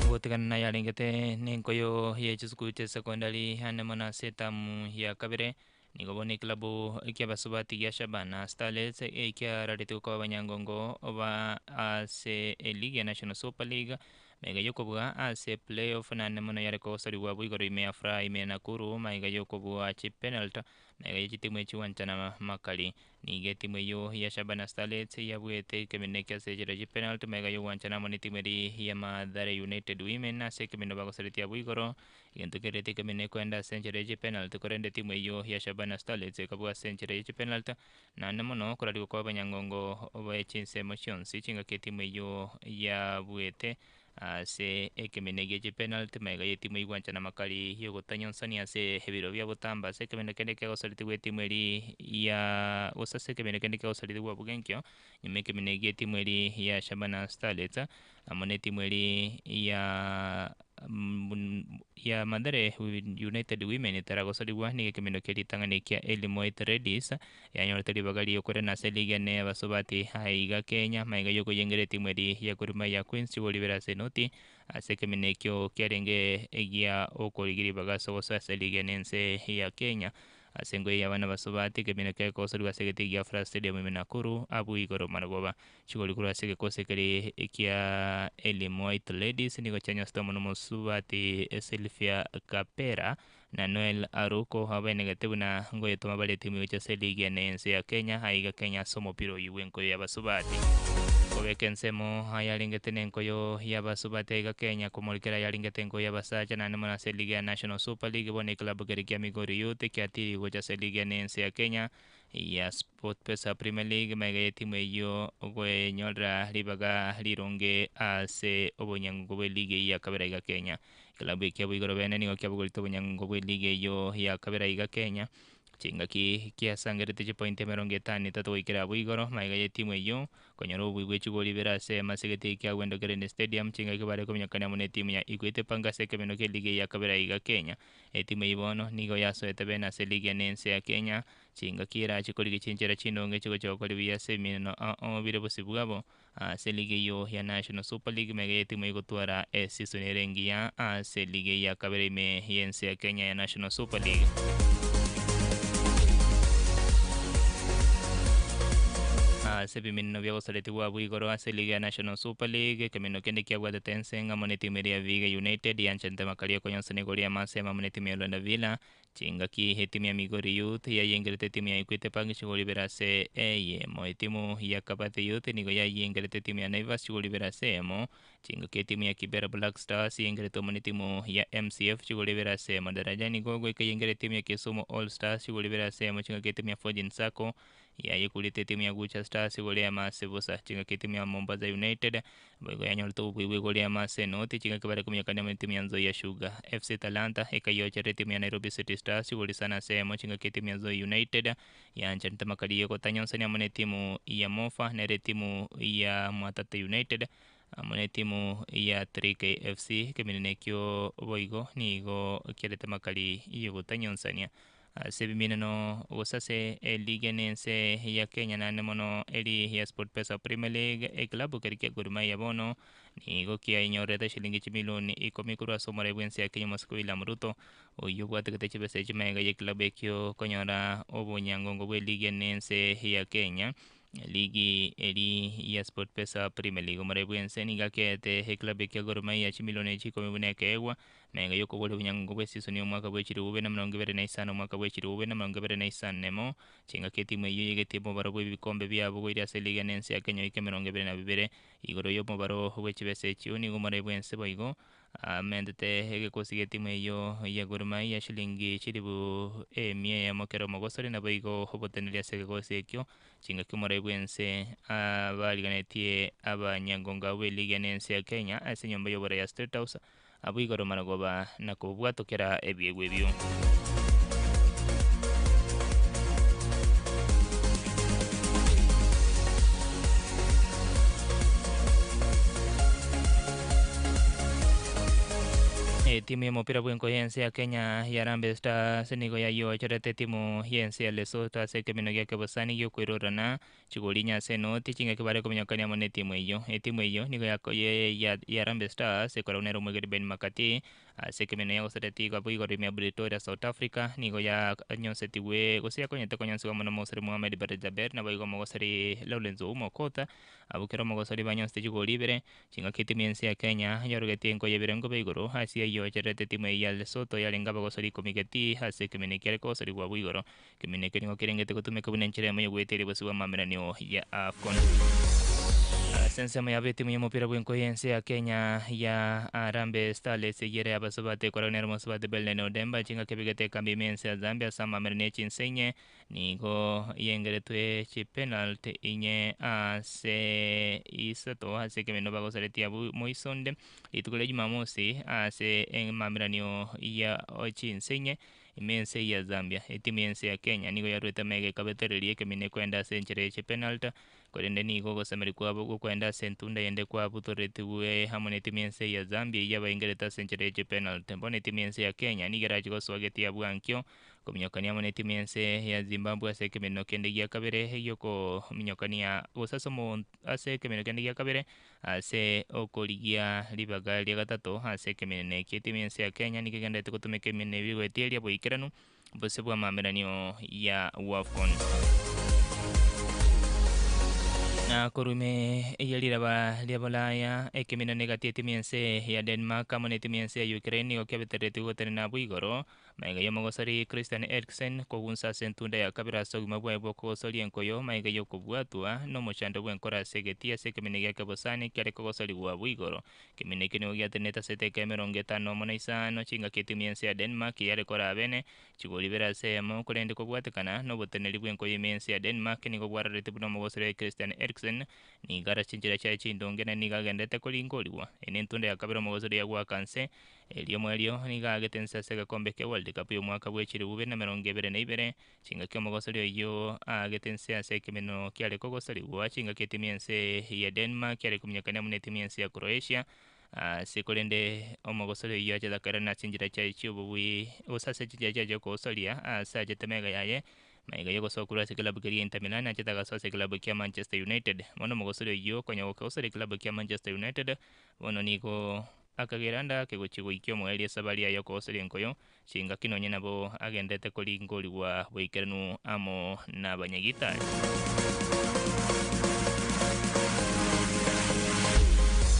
Gotigana naye arengete nenkoyo ye chisukuru chia secondary ande mono ase etamu ya kabere. Nigo bono eklabu ki'abasubati gia Shabana Starlets ekiararete gokoba abanyangongo ba ase eligi ya National Super League. Maiga yokobua ase playoff naende mono yare kogosarigwa abwo igoro ime ya Furaha ime ya Nakuru maiga yokobua chipenalty maiga ye chitimu echiwanchana makari. Nigo etimu eyio ya Shabana Starlets yabuete ekemino eke ase echera chipenalty maiga yogwanchana amo netimu eri ya Mathare United Women ase ekemino bagosaretie abwo igoro. Egento kerete ekemino ekoenda ase enchera ye chipenalty korende etimu eyio ya Shabana Starlets ekabua ase enchera ye chipenalty naende mono korarigwa kwa abanyangongo be chinsemo chionsi chingaki etimu eyio yabuete ase ekemina gie chipenalty magega y'etimu igwanchana makari y'ogotanyonsania ase ebiro bia botambe ase ekemina kende kiagosaretigwa etimu eri ya gose ase ekemina kende kiagosaretigwa abwo genkio nyuma ekemina gie etimu eri ya Shabana Starlets amo na etimu eri ya ya Mathare United Women etaragosarigwa nigo ekemino kia ritang'ani kia Elimoit Ladies yanyorete ribaga riokorena ase eligi ene y'abasubati aiga Kenya maiga yokoyengera etimu eri ya Gor Mahia Queens chigori ibere ase enoti ase ekemino ekio kiarenge egia okorigia ribaga ase ogosoa ase eligi ene ense ya Kenya. Ase engoyi y'abana basubati ekemino kiagosorigwa ase egetii gia Furaha Stadium ime Nakuru abwo igoro marogoba. Chigori korwa ase egekosi keria ekia Elim White Ladies nigo chianyosete omonwa omosubati Sylvia Kapera na Noel Aruko abaenegete buna ngoyetoma bare etimu gochia ase eligi ene y'ense ya Kenya aiga Kenya ase omopira oyio bw'enkoyo y'abasubati. Kobeka ensemo ayarengete nenkoyo y'abasubati aiga Kenya komorikera ayarengete enkoyo y'abasacha naende mono ase eligi ya National Super League bono eklabu keria kia Migori Youth kiatiri gocha ase eligi ene y'ense ya Kenya ya SportPesa Premier League magega y'etimu eyio gwenyorera ribaga rironge ase obonyangongo bw'eligi eyio ya kabere aiga Kenya. Eklabu ekia boigoro bene nigo kiabogorete obonyangongo bw'eligi eyio ya kabere aiga Kenya chingaki kiasangerete chipointi emerongo etano na etato goikera abwo igoro magega y'etimu eyio konyora obobui bwe chigori ibere ase emase gete kia Awendo Keren Stadium chingaki bare kominyokania amo na etimu ya Equity Bank ase ekemeno ki'eligi eyio ya kabere aiga Kenya. Etimu eyio bono nigo yasoete bene ase eligi ene ense ya Kenya Chingaki erache korigia chinchera chindonge chigochia gokora buya ase emineno ao bire bosio bwabo ase eligi eyio ya National Super League mega y'etimu egotwara esisoni ere engiya ase eligi eyio ya kabere ime y'ense ya Kenya ya National Super League. Ase ebimineno biagosaretigwa abwo igoro ase eligi ya National Super League, ekemineno kende kiabwatete ense ng'amo netimu eria ya Vihiga United yanchete makari okonyonsana igoro y'amase amamo netimu ya Luanda Villa Chingaki etimu ya Migori Youth yayiengerete etimu ya Equity Bank chigori ibere ase eyemo. Etimu ya Kabathi Youth nigo yayiengerete etimu ya Naivas chigori ibere ase eyemo. Chingaki etimu ya Kibera Black Stars yengerete omo netimu ya MCF chigori ibere ase eyemo. Darajani Gogo ekeyengera etimu ya Kisumu All Stars chigori ibere ase eyemo. Chingaki etimu ya Forgin Sacco yayekurete etimu ya Gucha Stars igoro y'amase bosa. Chingaki etimu ya Mombasa United Boigo yanyorete obobuya bw'igoro ri'amase enoti chingaki bare kominyokania amo netimu ya Nzoia Sugar. FC Talanta ekayocherera etimu ya Nairobi City Stars igoro isano ase eyemo chingaki etimu ya Nzoia United yanchanete amakari y'ogotanyonsania amo netimu ya Mofa nere etimu ya Mwatate United amo netimu ya 3K FC ekeminene ekio boigo nigo kiarete amakari y'ogotanyonsania. Ase ebimineno gose ase eligi ene ense ya Kenya naende mono eri ya SportPesa Premier League, eklabu keria kia Gor Mahia bono nigo kiainyorerete shilingi chimilioni ikomi korwa ase omorai bw'ense ya Kenya omosike William Ruto, oyio obwategete chibesa echi magega y'eklabu ekio konyora obonyangongo bw'eligi ene ense ya Kenya. Ligi eri ya SportPesa Premier League omorai bw'ense nigo akeete eklabu ekia Gor Mahia chimilioni echi ikomi buna ekeegwa Magega y'okoboria obonyangongo bw'esisoni y'omwaka bwe chilifu bibere na emerongo ebere na isano omwaka bwe chilifu bibere na emerongo ebere na isano na emo, chingaki etimu eyio yegetie omobaro bw'ebikombe biabo goiria ase eliga na ense ya Kenya goika emerongo ebere na bibere. Igoro y'omobaro bwe chibesa echio nigo omorai bw'ense boigo amentete egekosi gi'etimu eyio ya Gor Mahia shilingi chilifu emia eyemo kera omogosori naboigo oboteneneri ase egekosi ekio. Chingaki omorai bw'ense abariganetie abanyangongo abwo b'eliga na ense ya Kenya ase enyomba y'oborai ya State House Abwo igoro maragoba na kobwatokera ebiegwa ebio. Etimu y'omopira bw'enko y'ense ya Kenya ya Harambee Stars nigo yayochorete etimu y'ense ya Lesotho ase ekemino gia kebosani gi'okoirorana Chigori inye ase enoti chingaki bare kominyokania amo netimu eyio. Etimu eyio nigo ya Harambee Stars ekoragwa nere omwegeri Ben McCarthy. Ase ekemeno yagoseretie igwa boigo ime ya Pretoria, South Africa, nigo yanyonsetigwe gose yakonyete konyonsigwa mono omogosori Mohamed Barejaber naboigo omogosori Lawrence Ouma Okotha. Abwo kera omogosori banyonsete chigori ibere, chingaki etimu y'ense ya Kenya yorogetie enko y'ebirengo bia igoro ase ayio ochererete etimu eyio ya Lesotho yarenge abagosori ikomi gati ase ekemeno ekiare kogosorigwa abwo igoro. Ekemina ekio nigo kerengete gotumeka buna enchera eyemo y'ogoeteria obosio bw'amameranio ya AFCON. Ase ensemo yabo etimu y'omopira bw'enko y'ense ya Kenya ya Harambee Starlets eyio ere y'abasubati ekoragwa nere omosubati Bellen Odemba chingaki ebegete ekambi ime y'ense ya Zambia ase amameranio ye chinse inye nigo yengeretwe chipenalty inye ase isato ase ekemino bagosaretie abwo moisonde rituko ria Jumamosi ase emameranio ya chinse inye Ime ense ya Zambia, etimu y'ense ya Kenya nigo yarwete amaiga ekabetereria ekemina ekoenda ase enchera ye chipenalty, korende nigo ogosemeria kwabo gokoenda ase entunda yende kwabutoretigwe amo netimu y'ense ya Zambia eyio yabaingerete ase enchera ye chipenalty. Bono etimu y'ense ya Kenya nigo erache gosoa getia bwankio kominyokania amo netimu y'ense ya Zimbabwe ase ekemeneno kende gia kabere giokominyokania gose ase ase ekemeneno kende gia kabere Ase okorigia ribaga ria gatato ase ekemeneno eke, etimu y'ense ya Kenya nigo egendererete gotumeka emeneno ebio goetieria boikeranu bose bw'amameranio ya Wafcon. Na korwa ime ye riraba ria Bulaya, ekemeneno egati etimu y'ense ya Denmark amo netimu y'ense ya Ukraine nigo kiabetereretigwe gotenena abwo igoro Magega y'omogosori Christian Eriksen kogunsa ase entunda ya kabere ase obogima bwaye bw'okogosoria enkoyo magega y'okobwatwa nomochando bw'enkoro ase egetii ase ekemina gia kebosani kiare kogosorigwa abwo igoro. Ekemina ekio nigo giatenenete ase eteka emerongo etano nomo na isano chingaki etimu y'ense ya Denmark yare koraa bene chigori ibere ase eyemo korende kobwatekana noboteneri bw'enkoyo ime y'ense ya Denmark nigo bwararete buna omogosori oye Christian Eriksen nigo ara chinchera chiaye chindonge naende nigo agenderete koringorigwa. Eye nentunda ya kabere omogosori oye goaka nse Erio omoerio nigo aagete inse ase egekombe kia World Cup y'omwaka bwe chilifu bibere na emerongo ebere na ibere, chingaki omogosori oyio aagete inse ase ekemeneno kiare kogosorigwa, chingaki etimu y'ense ya Denmark yare kominyokania buna etimu y'ense ya Croatia, ase korende omogosori oyio achete akairana ase chinchera chiaye chi'obobui gose ase chinchera chiaye chi'okogosoria ase achete magega yaye, magega y'ogosoa korwa ase eklabu keria Inter Milan achete agasoa ase eklabu kia Manchester United. Bono omogosori oyio konya gokogosoria eklabu kia Manchester United bono nigo Akagera ande ake gochia goikia omoerio esabari yaye y'okogoseria enkoyo, chingaki nonye nabo agenderete koringorigwa boikeranu amo nabanyagitari.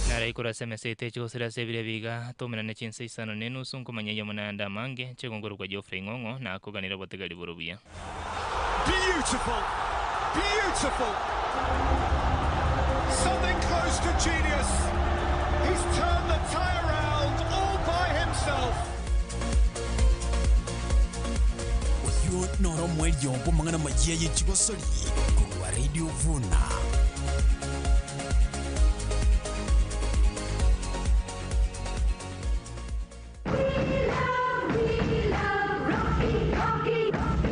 Nare igoro ase emesa yaito echigosera ase ebiro ebi iga, toumerane chinsa isano na enusu nkomanya eyemo naende amange, nchegongorokwa Geoffrey Ng'ong'o, na akoganera obotegeri bore obuya. Beautiful, beautiful. Something close to genius. He's turned the tie around all by himself. Oyio noro omoerio bw'amang'ana amayia ye chigosori korwa Radio Vuna.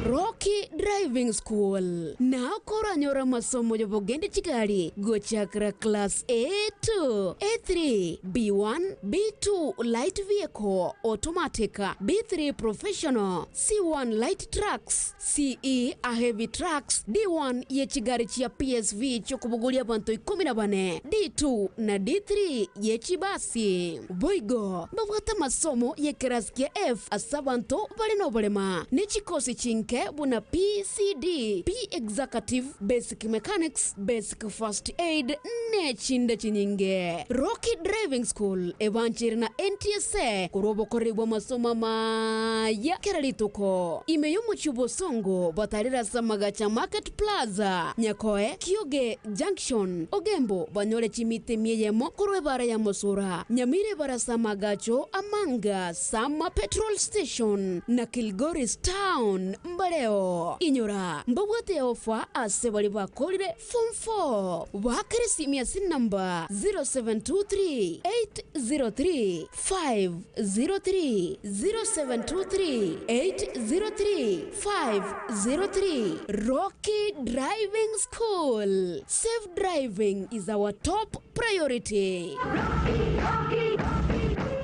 Rocky Driving School nao koranyore amasomo y'obogende chigari gochakera class A2, A3, B1, B2 light vehicle, automatic, B3 professional, C1 light trucks, CE a heavy trucks, D1 ye chigari chia PSV chi'okobogoria abanto ikomi na bane, D2 na D3 ye chibasi. Boigo mbabwate amasomo y'ekerasi kia F ase abanto bare noborema, ne chikosi chinke buna PCD, P-Executive, Basic Mechanics, Basic First Aid, nechinde chinyinge. Rocky Driving School ebancheire na NTSA korwa obokoreri bw'amasomo amaya kera rituko. Ime y'omochie o Bosongo batarire ase amagacho a Market Plaza, Nyakoe, Kioge Junction, Ogembo banyore chimita emia eyemo korwa ebara ya Mosura, Nyamira ebara ase amagacho a Manga, Sama Petrol Station na Kilgoris Town mbareo. Inyora, mbabwate ofa ase baria bakorire Form 4. Baakere esimi ase enamba 0723 803 503, 0723 803 503. Rocky Driving School, safe driving is our top priority.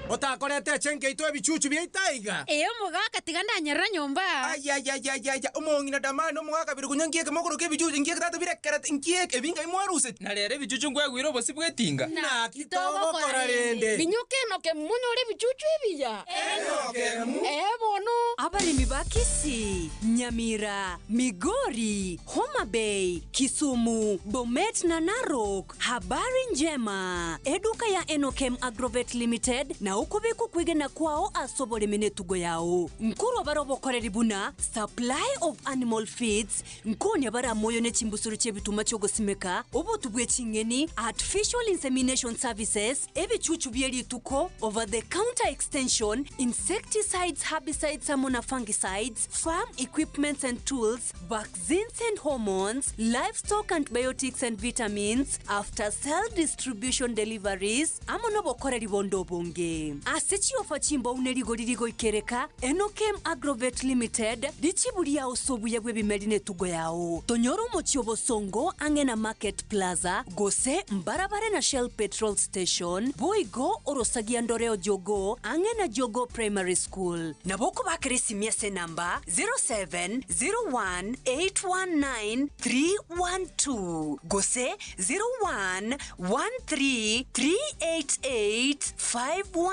Otakoreta echenke yaito ebichuchu biaito aiga? Ee, omogaka, tiga ndanyerera nyomba. Ayayayaya, omong'ina Damari na omogaka Birugunya nkieke mokoroka ebichuchu, nkieke tata birekerete, nkieke ebi ngai mwaruseti? Na rero ebichuchu nkwegwire obosio bw'etinga. Naki togokora rende? Minyoka Enoke monyore ebichuchu ebiya. Enoke. Ee bono. Abaremi ba Kisii, Nyamira, Migori, Homa Bay, Kisumu, Bomet na Narok, Habari njema! Eduka ya Enokem Agrovet Limited na okobeka okwegena kwao ase oboremi na etugo yao. Nkorwa bare obokoreri buna Supply of Animal Feeds, Nkonya bare amoyo ne chimbusuro chi'ebituma chi'ogosimeka, obotu bwe ching'eni, Artificial Insemination Services, ebichuchu bie rituko, Over the counter extension, Insecticides, Herbicides amo na Fungicides, Farm equipments and tools, Vaccines and hormones, livestock antibiotics and vitamins, after sale distribution deliveries, amo nobokoreri bonde obonge. Ase chiofa chimbou ne rigori rigoikereka, Enokem Agrovet Limited, richibu riao ase obuya bw'ebimeri na etugo yao. Tonyore omochie obosongo ang'e na Market Plaza, gose mbarabare na Shell Petrol Station, boigo orosagia ndoreo Jogoo ang'e na Jogoo Primary School. Nabo okobakera esimi ase enamba 0701819312 gose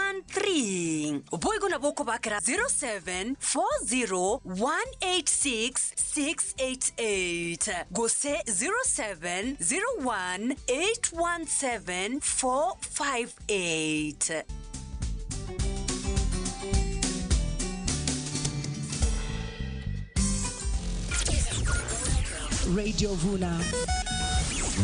0113388513. Boigo nabo okobakera 0740186688 gose 0701817458. Radio Vuna.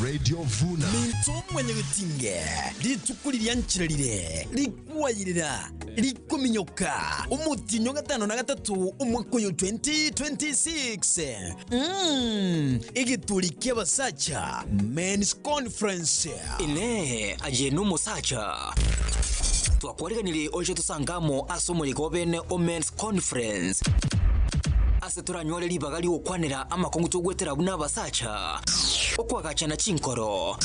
Radio Vuna. Minto mwanyagetinge rituko riria nchera rire rikwayirera rikominyoka omotienyi o gatano na gatato omwaka oyo 2026 mm, egeturi ki'abasacha Men's Conference. Inee! Aye nomosacha? Twakwariganirie oche tosange amo ase omoyega o bene o Men's Conference, ase toranyore ribaga ri'ogokwanera amakong'u togwetera buna abasacha, okoagachana chinkoro,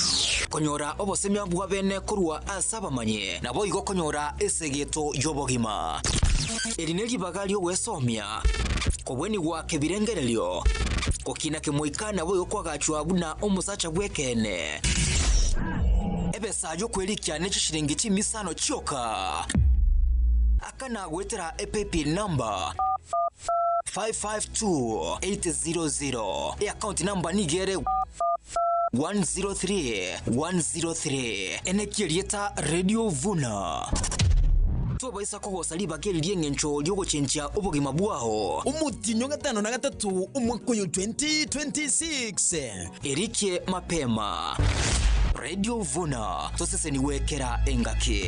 konyora obosemia bwa bene korwa ase abamanyi, naboigo konyora esegeto y'obogima. Eri neribaga ri'ogwesomia, kobwenigwa kebirengererio, gokina kemoika naboigo koagachwa buna omosacha bw'ekeene. Ebesa y'okwerikia ne chishilingi chimisano chioka. Akana goetera epaybill number 552800. Eaccount number nigo ere 103 103. Enekia erieta Radio Vuna. Tobaisa kogosa ribaga eri ri'engencho ri'ogochenchia obogima bwao. Omotienyi o gatano na gatato omwaka oyo 2026. Erikie mapema. Radio Vuna, tosesenigwe kera engaki.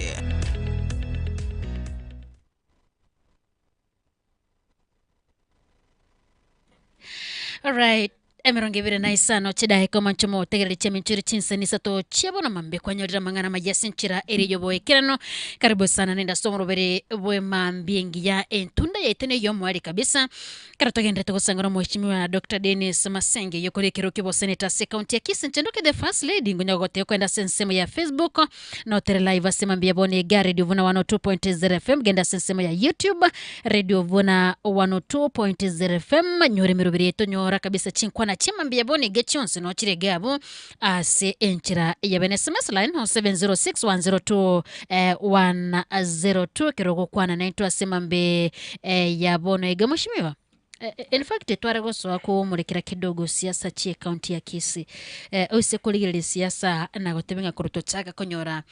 Alright. Emerongo ebere na isano chidaeka omanche omotegereri chiaminchire chinsani isato chiabono mambe kwanyorire amang'ana amaya ase enchera ere y'oboekerano. Karibu sana nende ase omorobere bw'emambia engiya entunda yaito ney'omoerio kabisa. Ekero togenderete gosang'ana Omweshimiwa Doctor Dennis Masenge oyio okore ekerero ki'oboseneta ase ekaunti ya Kisii Nchendoke the first lady ngonya gogotebia kwenda ase ensemo ya Facebook notere live ase mambia bono iga Radio Vuna 102.0 FM genda ase ensemo ya YouTube Radio Vuna 102.0 FM nyore emeroberi yaito nyora kabisa chinkwana chi'mambia bono iga chionsi nochire iga abwo ase enchera ya bene sms line 0706 102 102 ekero ogokwana naintwe ase mambe ya bono iga mweshimiwa in fact tware gosoa komorekera kidogo siasa chie county ya Kisii oise korigereria siasa na goteba ng'a korwa tochaka konyora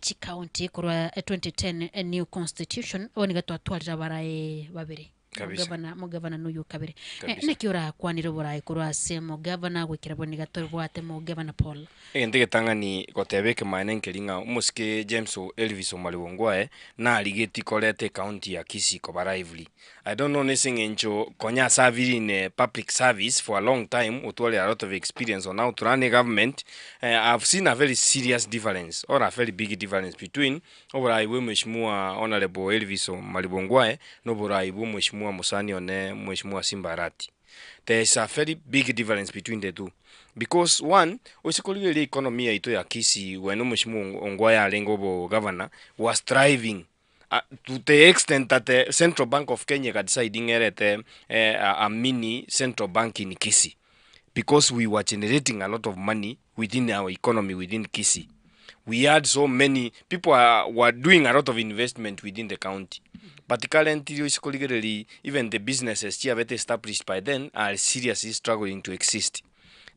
chicounty korwa 2010 new constitution bono iga twatwarire abarayi babere Kabisa. Omogavana, omogavana noyo okabere. Eh, Kabisa. naki orakwanere oboraai korwa ase omogavana goikera bono iga tobwate omogavana Paul? Egento egetang'ani goteba ekemaene nkeri ng'a omosike James Elvis Omari Wongwae narigetie koreta ecounty ya Kisii koba lively. I don't know nese eng'encho konya asavire in a public service for a long time otwarire a lot of experience on how to run a government, I've seen a very serious difference or a very big difference between Oboraai bw'Omweshimiwa Honourable Elvis Omari Bongwae na oboraai bw'Omweshimiwa mosani one Mweshimiwa Simba Arati. There is a very big difference between the two because one, oise korigereria economy yaito ya Kisii when Omweshimiwa Ongwae arenge obo governor was thriving. To the extent that the Central Bank of Kenya eka decide ng'a erete a mini central bank in Kisii because we were generating a lot of money within our economy within Kisii. We had so many people are, were doing a lot of investment within the county. But currently oise korigereria even the businesses chiabete established by then are seriously struggling to exist.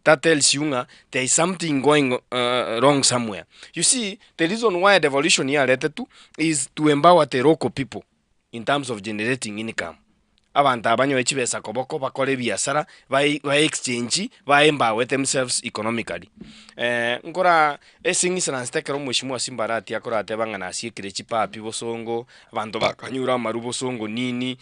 That tells you ng'a there is something going wrong somewhere. You see, the reason why devolution yaretetwe is to empower the local people in terms of generating income. Abanto aba banyoe chibesa koboko bakore ebiasara, bae bae exchange, ba empower themselves economically. Nkora ase ng'isaransete ekero omweshimiwa Simba Arati akorateba ng'a nasiekire chipapi bosongo, abanto bakanyure amaru bosongo nini,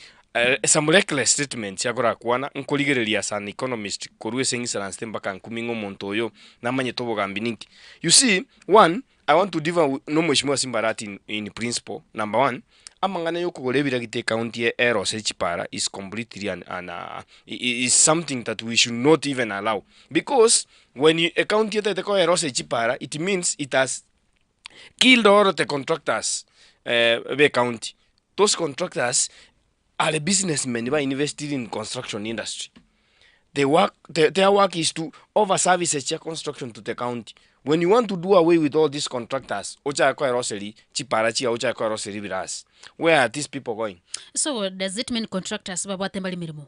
Some reckless statements akorakwana, nkorigereria as an economist korwa ase ng'isaransete mpaka nkumi ng'a omonto oyo namanyete obogambi ninki. You see, one, I want to differ wi na omweshimiwa Simba Arati in, in principle, number one, amang'ana ya okogora ebiragita ecounty e erose chipara is completely an, an is something that we should not even allow because when you ecounty etagete koerosa chipara it means it has killed all the contractors be county, those contractors are businessmen ba invested in construction industry, they work their work is to offer services chia construction to the county, when you want to do away with all these contractors ochake koeroseria chipara chiago ochake koeroseria ebirasi, where are these people going? So does it mean contractors babwate mbare emeremo?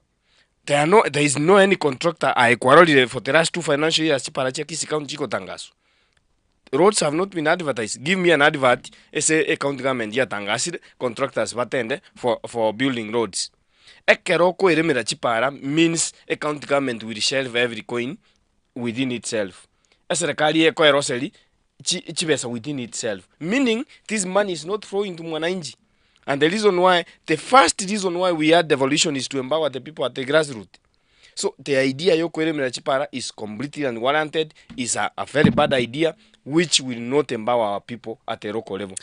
There are no, there is no any contractor aye kwarorire for the last two financial years chipara chia Kisii County chigotangaswa. Roads have not been advertised. Give me an advert ase e county government yatangasire contractors batende for, for building roads. Ekero okoeremera chipara means e county government will shelve every coin within itself. Eserekari ekoeroseri chi chibesa within itself meaning this money is not flowing to mwananchi and the reason why the first reason why we had devolution is to empower the people at the grassroot so the idea yokoeremera chipara is completely unwarranted is a, a very bad idea which will not empower our people at the local level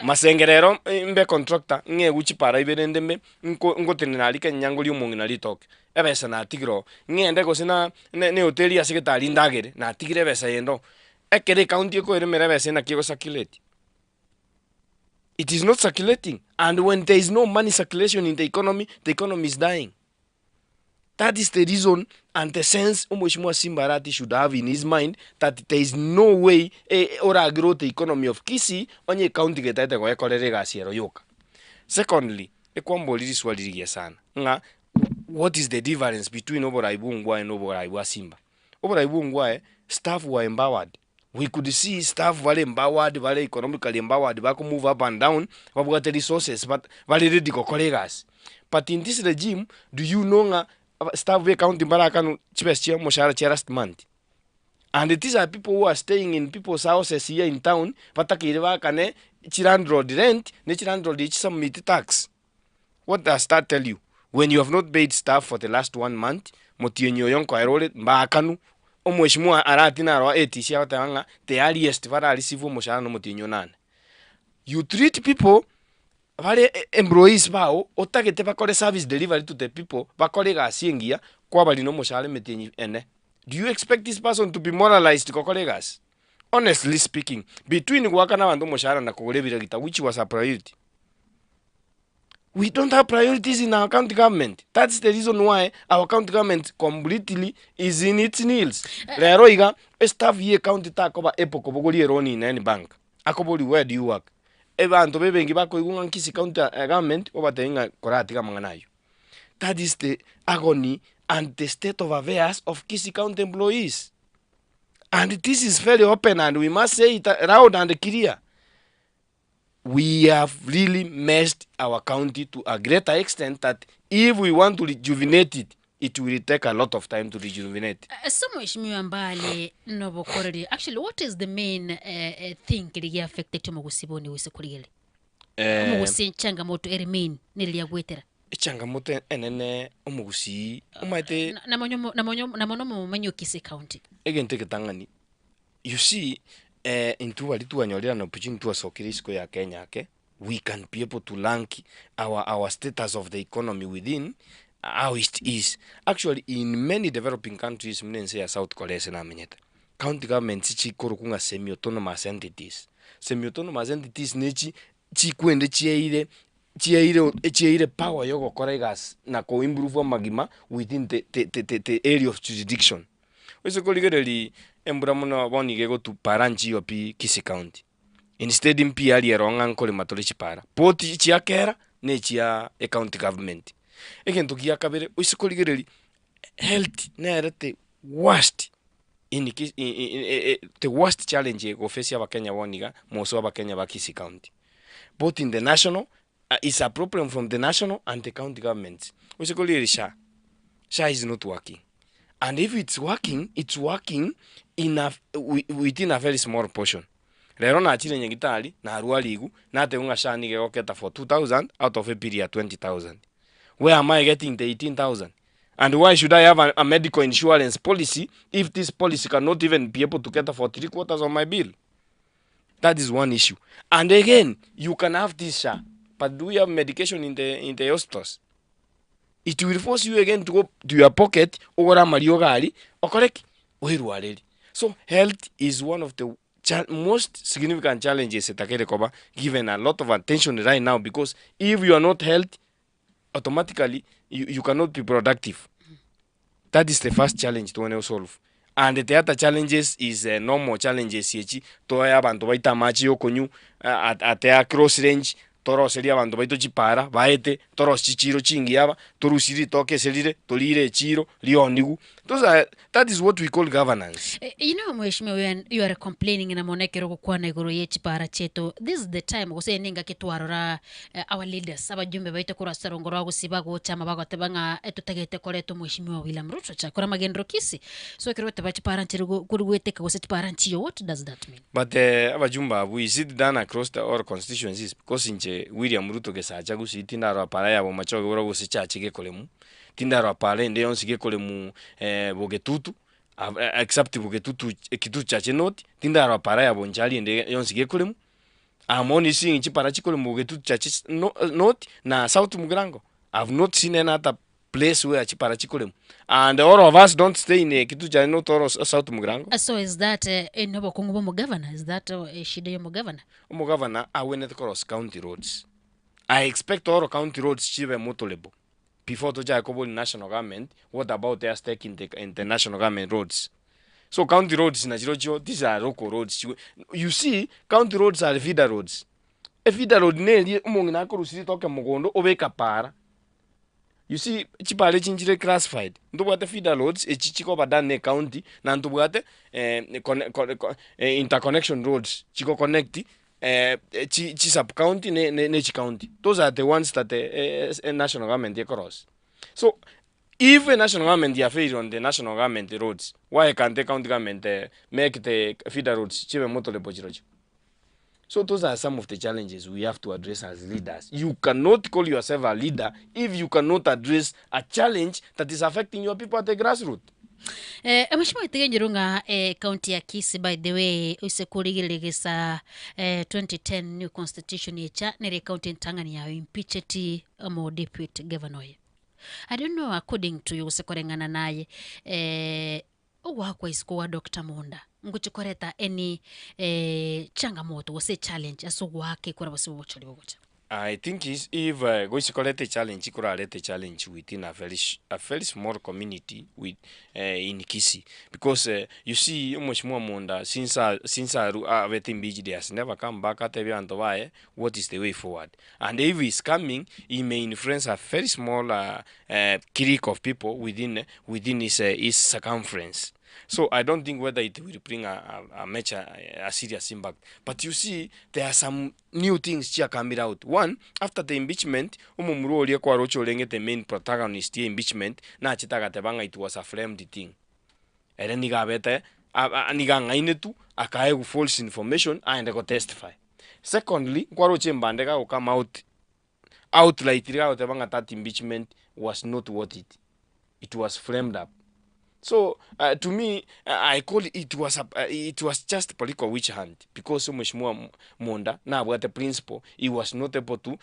masengerero mbe contractor ng'egwe chipara ibere ndeme nko ngotenena aria kenya ngorie omong'ina ritoke ebesa natigire oo ng'ende gose na ne hoteli ase getari ndagere natigire ebesa yende oo Ekero ecounty ekoeremera ebesa naki ego circulate? It is not circulating and when there is no money circulation in the economy, the economy is dying. That is the reason and the sense omweshimiwa Simba Arati should have in his mind that there is no way eh, ora grow the economy of Kisii onye ecounty getaete goekorera egasi ero yoka. Secondly, ekwambori riswali rigiya sana ng'a what is the difference between oborai bwa Ongwae na oborai bwa Simba? Oborai bwa Ongwae, staff were empowered, we could see staff bare empowered, bare economically empowered, bako move up and down, babwate resources but bare ready gokora egasi. But in this regime, do you know ng'a staff ba ecounty mbarakanwe chibesa chia omoshahara chia last month? And these are people who are staying in people's houses here in town, batakeire baakane chilandlord rent, ne chilandlord echi chisubmit tax. What does that tell you? When you have not paid staff for the last one month, motienyi oyo nkoera ore mbaakanu, omweshimiwa arati naroa ATC agoteba ng'a the earliest bara receive omoshahara na omotienyi onane. You treat people bare employees bao otagete bakore service delivery to the people, bakore egasi engiya, kwabarina omoshahara emetienyi ene. Do you expect this person to be moralized gokora egasi? Honestly speaking, between goakana abanto omoshahara na kogora ebiragita which was a priority? We don't have priorities in our county government. That's the reason why our county government completely is in its knees. Rero iga, staff ye county takoba able kobogoria loan in any bank. Akobori where do you work? Ebanto bebengi bakoigwa ng'a Kisii county government, obatebie ng'a koratiga amang'ana ayio. That is the agony and the state of affairs of Kisii county employees. And this is very open and we must say it loud and clear. We have really messed our county to a greater extent that if we want to rejuvenate it, it will take a lot of time to rejuvenate. Ase omweshimiwa Mbale nobokoreri, actually what is the main thing keria gia affected omogusii bono gose korigereria? Omogusii changamoto ere main nere riagoetera. Echangamoto enene omogusii omanyete. Na mono omomenyi o Kisii County. Egento egetang'ani You see, intwe baria twanyorire an opportunity twasokire isiko ya Kenya ake, we can be able to rank our, our status of the economy within how it is. Actually in many developing countries buna ense ya South Korea ase namenyete, county governments chikorokwa ng'a semi autonomous entities. Semi autonomous entities nechi chikwende chiaire Chiaire chiaire power ya ogokora egasi na ko improve amagima within the the the the area of jurisdiction. Oise korigereria embura mono bono iga egotu para nchiyo pi Kisii county. Instead mpi aria ero ng'a nkorema tore chipara, poti chia kera na echia ecounty government. Egento gia kabere oise korigereria health nere the worst in Ki the worst challenge egoface abakenya bono iga moso abakenya ba Kisii county. Both in the national is a problem from the national and the county governments. Oise korigereria SHA, SHA is not working and if it's working, it's working in a within a very small portion. Rero nachire nyagitari, narwarigwe, natebiwa ng'a SHA nigo egoketa for 2000 out of a bill ya 20000. Where am I getting the 18000? And why should I have a, a medical insurance policy if this policy cannot even be able to cater for three quarters of my bill? That is one issue. And again, you can have this SHA, but do we have medication in the in the hospitals? It will force you again to go to your pocket, ogore amariogo aria, okore ki? Oirwareri. So health is one of the cha most significant challenges etakere koba given a lot of attention right now because if you are not health, automatically you, you cannot be productive. That is the first challenge togende gosolve. And the other challenges is uh, normal challenges echi toe abanto baito amache yokonywa uh, at a cross range toroserie abanto baito chipara baete torosie chichiro chingiya aba torusie ritoke ase rire torire echiro rionigu those are that is what we call governance. Eh, you know mheshimiwa you are, you are complaining na mono ekero ogokwana igoro ye chipara chieto this is the time gose nengaki twarora eh, our leaders abajumbe baito korwa ase erongo rwa gusii bagocha ama bagoteba ng'a etotagete koreta omweshimiwa William Ruto chakora amagenderero Kisii so ekero ogoteba chipara nchiri go- kori goeteka gose chipara nchiyo what does that mean? But abajumbe abwo is it done across the all constituencies because inche William Ruto gesacha gusii tindarora para ya Bomachoge borobwo gose chache gekoremu, tindarora para ende yonsi gekoremu Bogetutu except Bogetutu Kitutu chache north, tindarora para ya Bonchari ende yonsi gekoremu, I'm only seeing chipara chikoremu Bogetutu chache north na South Mugirango, I've not seen any other place where chipara chikoremu and all of us don't stay in Kitutu chache north or South Mugirango. So is that nobokong'u bwa omogavana? Is that eshida ya omogavana? Omogavana agwenerete korosia county roads. I expect all county roads chibe motorable before tochake koboria national government what about their stake in the in the national government roads. So county roads nachirochio these are local roads chigo you see county roads are feeder roads. Efeeder road neria omong'ina akorusia ritoke mogondo obeka para. You see chipara echi nchire classified, ntobwate feeder roads echi chikoba done ne ecounty na ntobwate conne conne interconnection roads chigo connect chi chi sub county ne ne chi county. Those are the ones that national government ekorosia. So if a national government ya fail on the national government roads, why can't the county government make the feeder roads chibe motorable chirochio? So those are some of the challenges we have to address as leaders. You cannot call yourself a leader if you cannot address a challenge that is affecting your people at the grassroots. Eh, mheshimiwa itigenjerwo ng'a eh, county ya Kisii by the way ase korigereria gesa eh, 2010 new constitution echa nere county entang'ani yayo impeacheti omo deputy governor oye. I don't know according to you gose koreng'ana naye eh, Ogoakwa isiko gwa Doctor Monda ngochia koreta any changamoto gose echallenge ase ogoaka ekura gose obochori bogocha. I think is if gochia koreta echallenge korarete echallenge within a very a very small community with in Kisii because you see omweshimiwa Monda since since aru abete impeached he has never come back atebie abanto baye what is the way forward and if he is coming he may influence a very small clique of people within within his, his circumference so I don't think whether it will bring a, a, a major a serious impact but you see there are some new things chia coming out one after the impeachment omomura oria kwaroche orenge the main protagonist ye impeachment nachete agateba ng'a it was a framed thing ere nigo abete nigo ang'ainetu akaegwa false information aende go testify secondly nkwaroche embande gago come out outright riria agoteba ng'a that impeachment was not worth it, it was framed up. So to me I call it was a, it was just political witch hunt because Mheshimiwa Munda nabwate principle he was not able to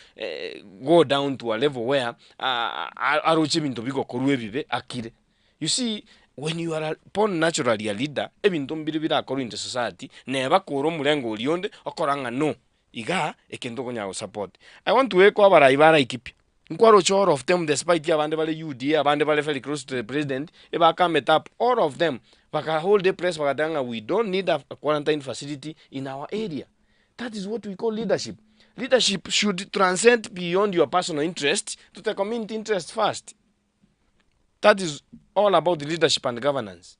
go down to a level where aroche ebinto bigokorwa ebibe akire. You see when you are born naturally a leader ebinto mbire birakorwe in the society neba kore omorengo oria onde okora ng'a no. Igaa ekento okonyara gosupport. I want to echo abarai ba Laikipia, nkwaroche all of them despite abande bare UDA abande bare very close to the president, ebakamete up all of them baka hold a press bagateba ng'a we don't need a quarantine facility in our area. That is what we call leadership. Leadership should transcend beyond your personal interest to the community interest first. That is all about leadership and governance.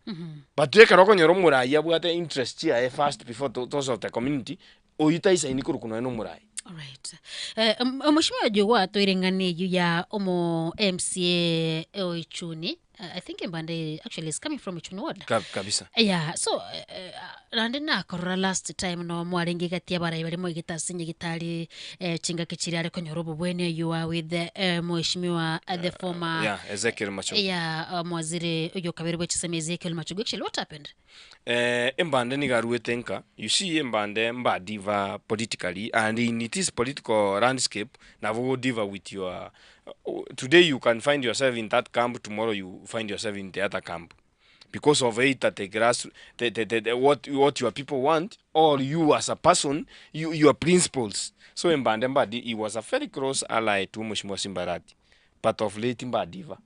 But ekero okonyora omorai abwate interest chiaye first before to, those of the community, oyio taisaini korokwa nonya na omorai. Alright. Eh, mheshimiwa Jogoo atoire ng'ana eyio ya omo MCA o Ichuni. I think Mbande actually is coming from Ichuni ward. Ka, kabisa. Yeah, so eh, eh, naende nakorora last time no mwarenge gati abarai baria moigete ase nyagitari eh, chingaki chiria are konyora obobweni you are with the, eh, mheshimiwa eh, the former Yeah, Ezekiel Machogu. yeah, uh, mwaziri oyo kabere bwe chisemi Ezekiel Machogu. Actually what happened? Eh, embande nigo aruete nka, you see embande mbadiva politically and in this political landscape nabo godiva with your today you can find yourself in that camp tomorrow you find yourself in the other camp because of either the grass the, the, the, the, what, what your people want or you as a person you, your principles so embande mbadi he was a very close ally to Mheshimiwa Simbarati but of late mbadiva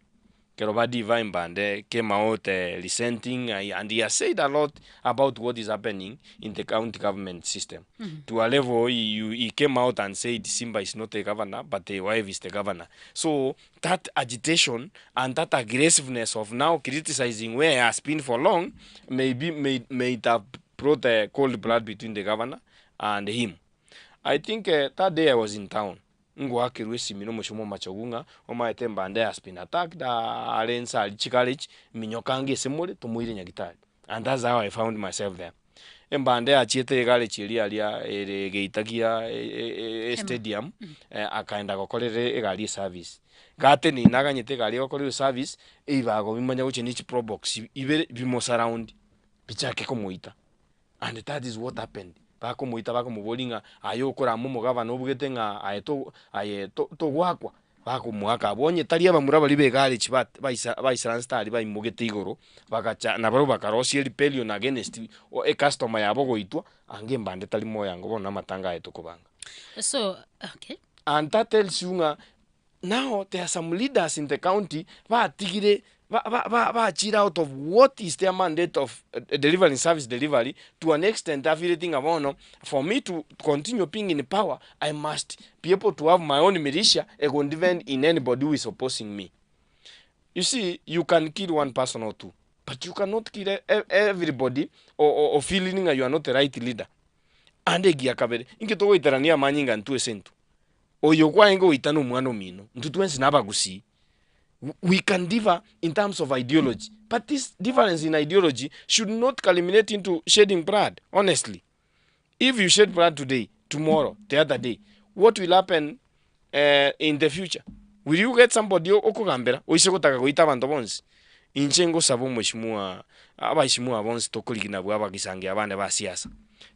Ekero ba Divine Mbande came out resenting and he has said a lot about what is happening in the county government system. To a level he, he came out and said Simba is not a governor but the wife is the governor. So that agitation and that aggressiveness of now criticizing where he has been for long may be may, may have brought a cold blood between the governor and him. I think uh, that day I was in town Ngoakerwa esimi nomochie omomachogu ng'a omaete embande has been attacked are inse aria chigarage, minyoka ange ase more tomoire nyagitari and that's how I found myself there. Embande yachiete egarage eria aria ere egeita gia estadium akaenda gokorera egari eservice. Gatenene aganyete egari egokorerwa eservice, ebibago bimanye gochia ne chiprobox ibere bimosurround bichake komoita. And that is what happened, bakomoita bakomoboria ng'a aye okorama omogabana obugete ng'a aye to aye to togoakwa, bakomoaka abwo onye tari abamura baria begare chi bat baisa baisaransete aria baimogete igoro, bagacha nabarobwo bakarosia rebellion against ecustomer yabo goitwa, ange embande tari moyo ango bono amatanga aye tokobanga. So, okay. And that tells you ng'a Now there are some leaders in the county batigire ba ba ba bachire out of what is their mandate of delivering service delivery to an extent afireti ng'a bono for me to continue being in power I must be able to have my own militia egondefend in anybody who is opposing me. You see you can kill one person or two but you cannot kill everybody o o feeling ng'a you are not the right leader. Ande egia kabere, inki togoiterania amanyinga intwe ase intwe? Oyo kwarenge goita nomwana omino, intwe twensi nabagusii. We can differ in terms of ideology, but this difference in ideology should not culminate into shedding blood, honestly. If you shed blood today, tomorrow, the other day, what will happen uh, in the future? Will you get somebody okogambera oise gotaka goita abanto bonsi? Inche ngosaba omweshimiwa abaeshimiwa bonsi tokorigi nabwo abagisangi abande ba siasa.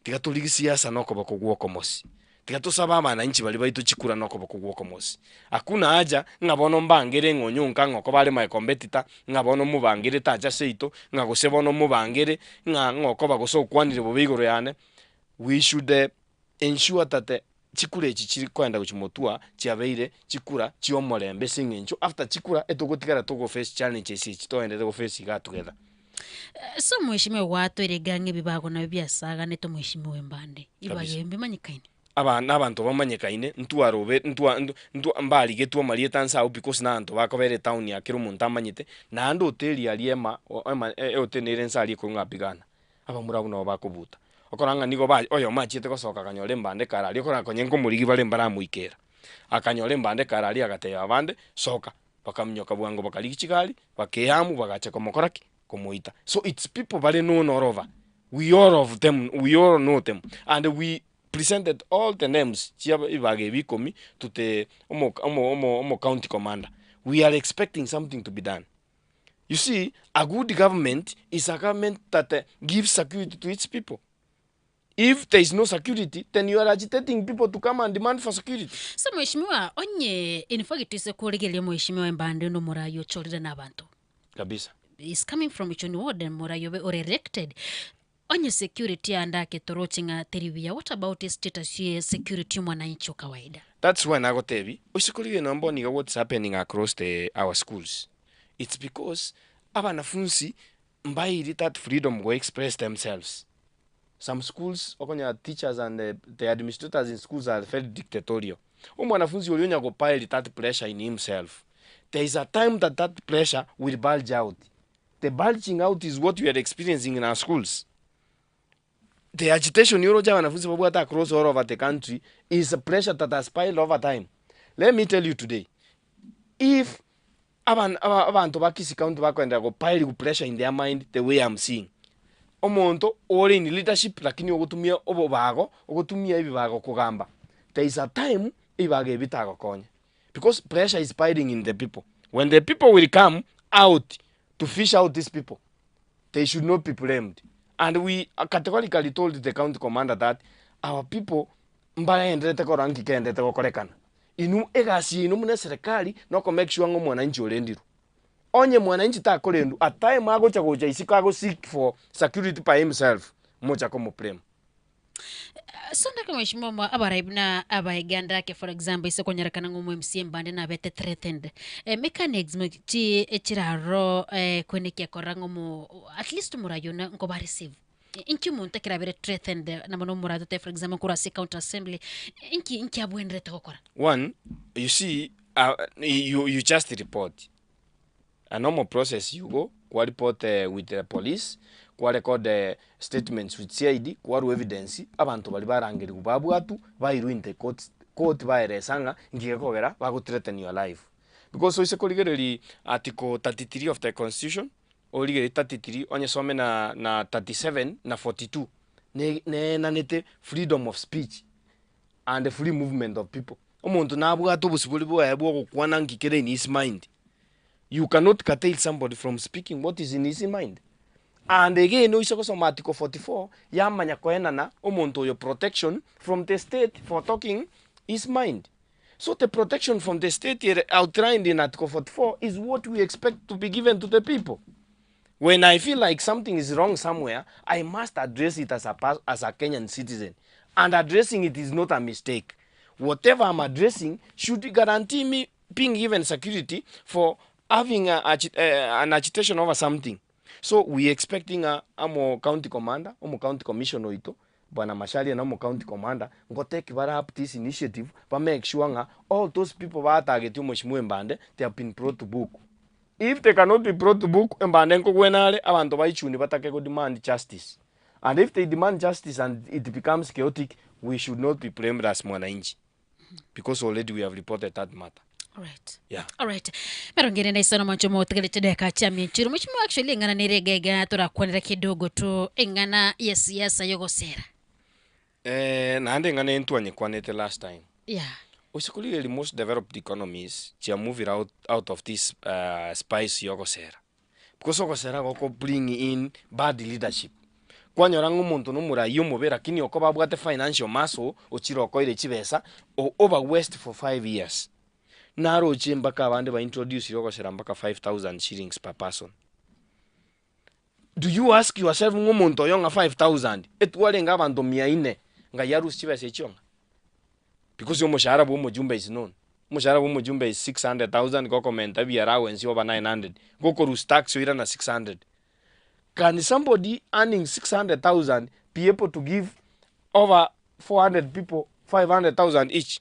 Tiga torigi siasa nokoboko gwokomosi. Tiga tosabe abananchi baria baito chikura nokoboko gw'okomosi. Hakuna haja ng'a bono mbangere ng'a onyonka ng'a okoba are my competitor, ng'a bono mobangere tacha seito, ng'a gose bono mobangere ng'a ng'a okoba gose okwanire bobe igoro yane. We should ensure that chikura echi chiri koenda gochia motwa chiabeire chikura chi'omorembe ase eng'encho after chikura etogotigara togo face challenges echi toendete go face igaa together. Ase omweshimiwa gwatoire egang'e ebibago nabio biasaganete omweshimiwa embande. Ebibago Kabisa. ebi mbimanyekaine. Aba nabanto bamanyekaine, ntwarobe ntwa ntwa ntwa mbarigetwe amarieta nse abwo because nabanto bakobera etown ya kera omonto amanyete, naende hoteli aria ema ema ehoteli nere nse aria ekorwa ng'a pigana, abamura abwo nabo bakobuta. Okora ng'a nigo ba oyomo achiete gosoka akanyora embande kare aria, okora konya nkomorigia bare mbaramoikera. Akanyora embande kare aria agatebia abande, soka. Bakaminyoka bwango bakarigia chigari, bakeamu bagacha komokora ki? Komoita. So it's people bare known all over, we all of them, we all know them and we presented all the names chia ebibaga ebi ikomi to the omo omo omo omo county commander. We are expecting something to be done. You see, a good government is a government that gives security to its people. If there is no security, then you are agitating people to come and demand for security. So mweshimiwa onye in fact ase korigereria mweshimiwa embande nomorai ochorire na abanto Kabisa. is coming from Ichuni ward morai obe ore elected. Onye security ande ake toroche ng'a teri buya, what about estatus ye security omwananchi o kawaida? That's why nagotebi, oise korigereria nonye bono iga what's happening across the our schools, it's because abanafunsi mbairi that freedom go express themselves. Some schools okonyora teachers and the administrators in schools are very dictatorial. Omwanafunzi oria onya go pile that pressure in himself, there is a time that that pressure will bulge out. The bulging out is what we are experiencing in our schools. The agitation yoroche abanafunzi babwate across all over the country is a pressure that has piled over time. Let me tell you today, if aban aba abanto ba Kisii County bakoenderea go pile pressure in their mind the way I'm seeing, omonto ore in leadership lakini ogotumia obobago, ogotumia ebibago kogamba, there is a time ebibago ebi bitagokonye because pressure is piling in the people. When the people will come out to fish out these people, they should not be blamed. And we categorically told the county commander that our people mbagenderete korora nki kegenderete gokorekana. Inwe egasi yaino buna eserekari noko make sure ng'a omwananchi orendirwe. Onye mwananchi takorendwa, at time agocha gocha isiko ago seek for security by himself, mocha komo blame. Sondake mheshimiwa mwa abarai buna abaeganda ake for example ase konyarekana ng'a omo MCA mbande nabete threatened eh, mechanism chi chiraro eh, kwenekia korora ng'a omo at least omorai one nkoba receive inki omonto ekero abere threatened na mono omorai totebe for example nkorwa ase county assembly inki inki abwenerete gokora? One, you see you, you just report. A normal process you go kwa report with the police, kwa record statements with CID, kwarwa evidence, abanto baria barangerigwe babwatwa, bairwe in the court, court baeresa ng'a inki gekogera bago threaten your life. Because oise korigereria article 33 of the constitution, origererie 33 onyesome na na 37 na 42, ne neenanete freedom of speech and free movement of people. Omonto nabwate obosibore bwaye bwa ogokwana nki kere in his mind. You cannot curtail somebody from speaking what is in his mind. And again oise gosoma article 44 yamanya koenana omonto oyo protection from the state for talking his mind. So the protection from the state ere outlined in article 44 is what we expect to be given to the people. When I feel like something is wrong somewhere, I must address it as a, as a Kenyan citizen. And addressing it is not a mistake. Whatever I'm addressing should guarantee me being given security for having a, an agitation over something. So we expecting a, amo county commander, omo county commissioner oito, Bwana Macharia na omo county commander, ngo take bare up this initiative, ba make sure ng'a all those people ba target omoshimiwa embande, they have been brought to book. If they cannot be brought to book, embande nkogwena are, abanto ba Ichuni batake go demand justice. And if they demand justice and it becomes chaotic, we should not be blamed as mwananchi because already we have reported that matter. Alright. Yeah. Alright. Merongere na isano mwancho motigere chideka chia mienchiro. Mheshimiwa actually eng'ana nere iga iga torakwanera kidogo tu eng'ana ya siasa yogosera. Eh, naende eng'ana eye ntwanyekwanete last time. Yeah. Ase korigereria most developed economies chia moving out, out of this uh, spice yogosera. Because ogosera goko bring in bad leadership. Kwanyora ng'a omonto na omorai omobe lakini okoba abwate financial muscle ochire okoire chibesa o over waste for 5 years. Naroche mpaka abande ba introducire ogosera mpaka 5000 shillings per person. Do you ask yourself ng'a omonto oyo ng'a 5000 etwarenge abanto mia ine ng'ai arusie chibesa echio ng'a? Because omoshahara bwa omojumbe is known. Omoshahara bwa omojumbe is 600,000 gokomenta ebi allowance oba 900, gokorusia tax oirana 600. Can somebody earning 600,000 be able to give over 400 people 500,000 each?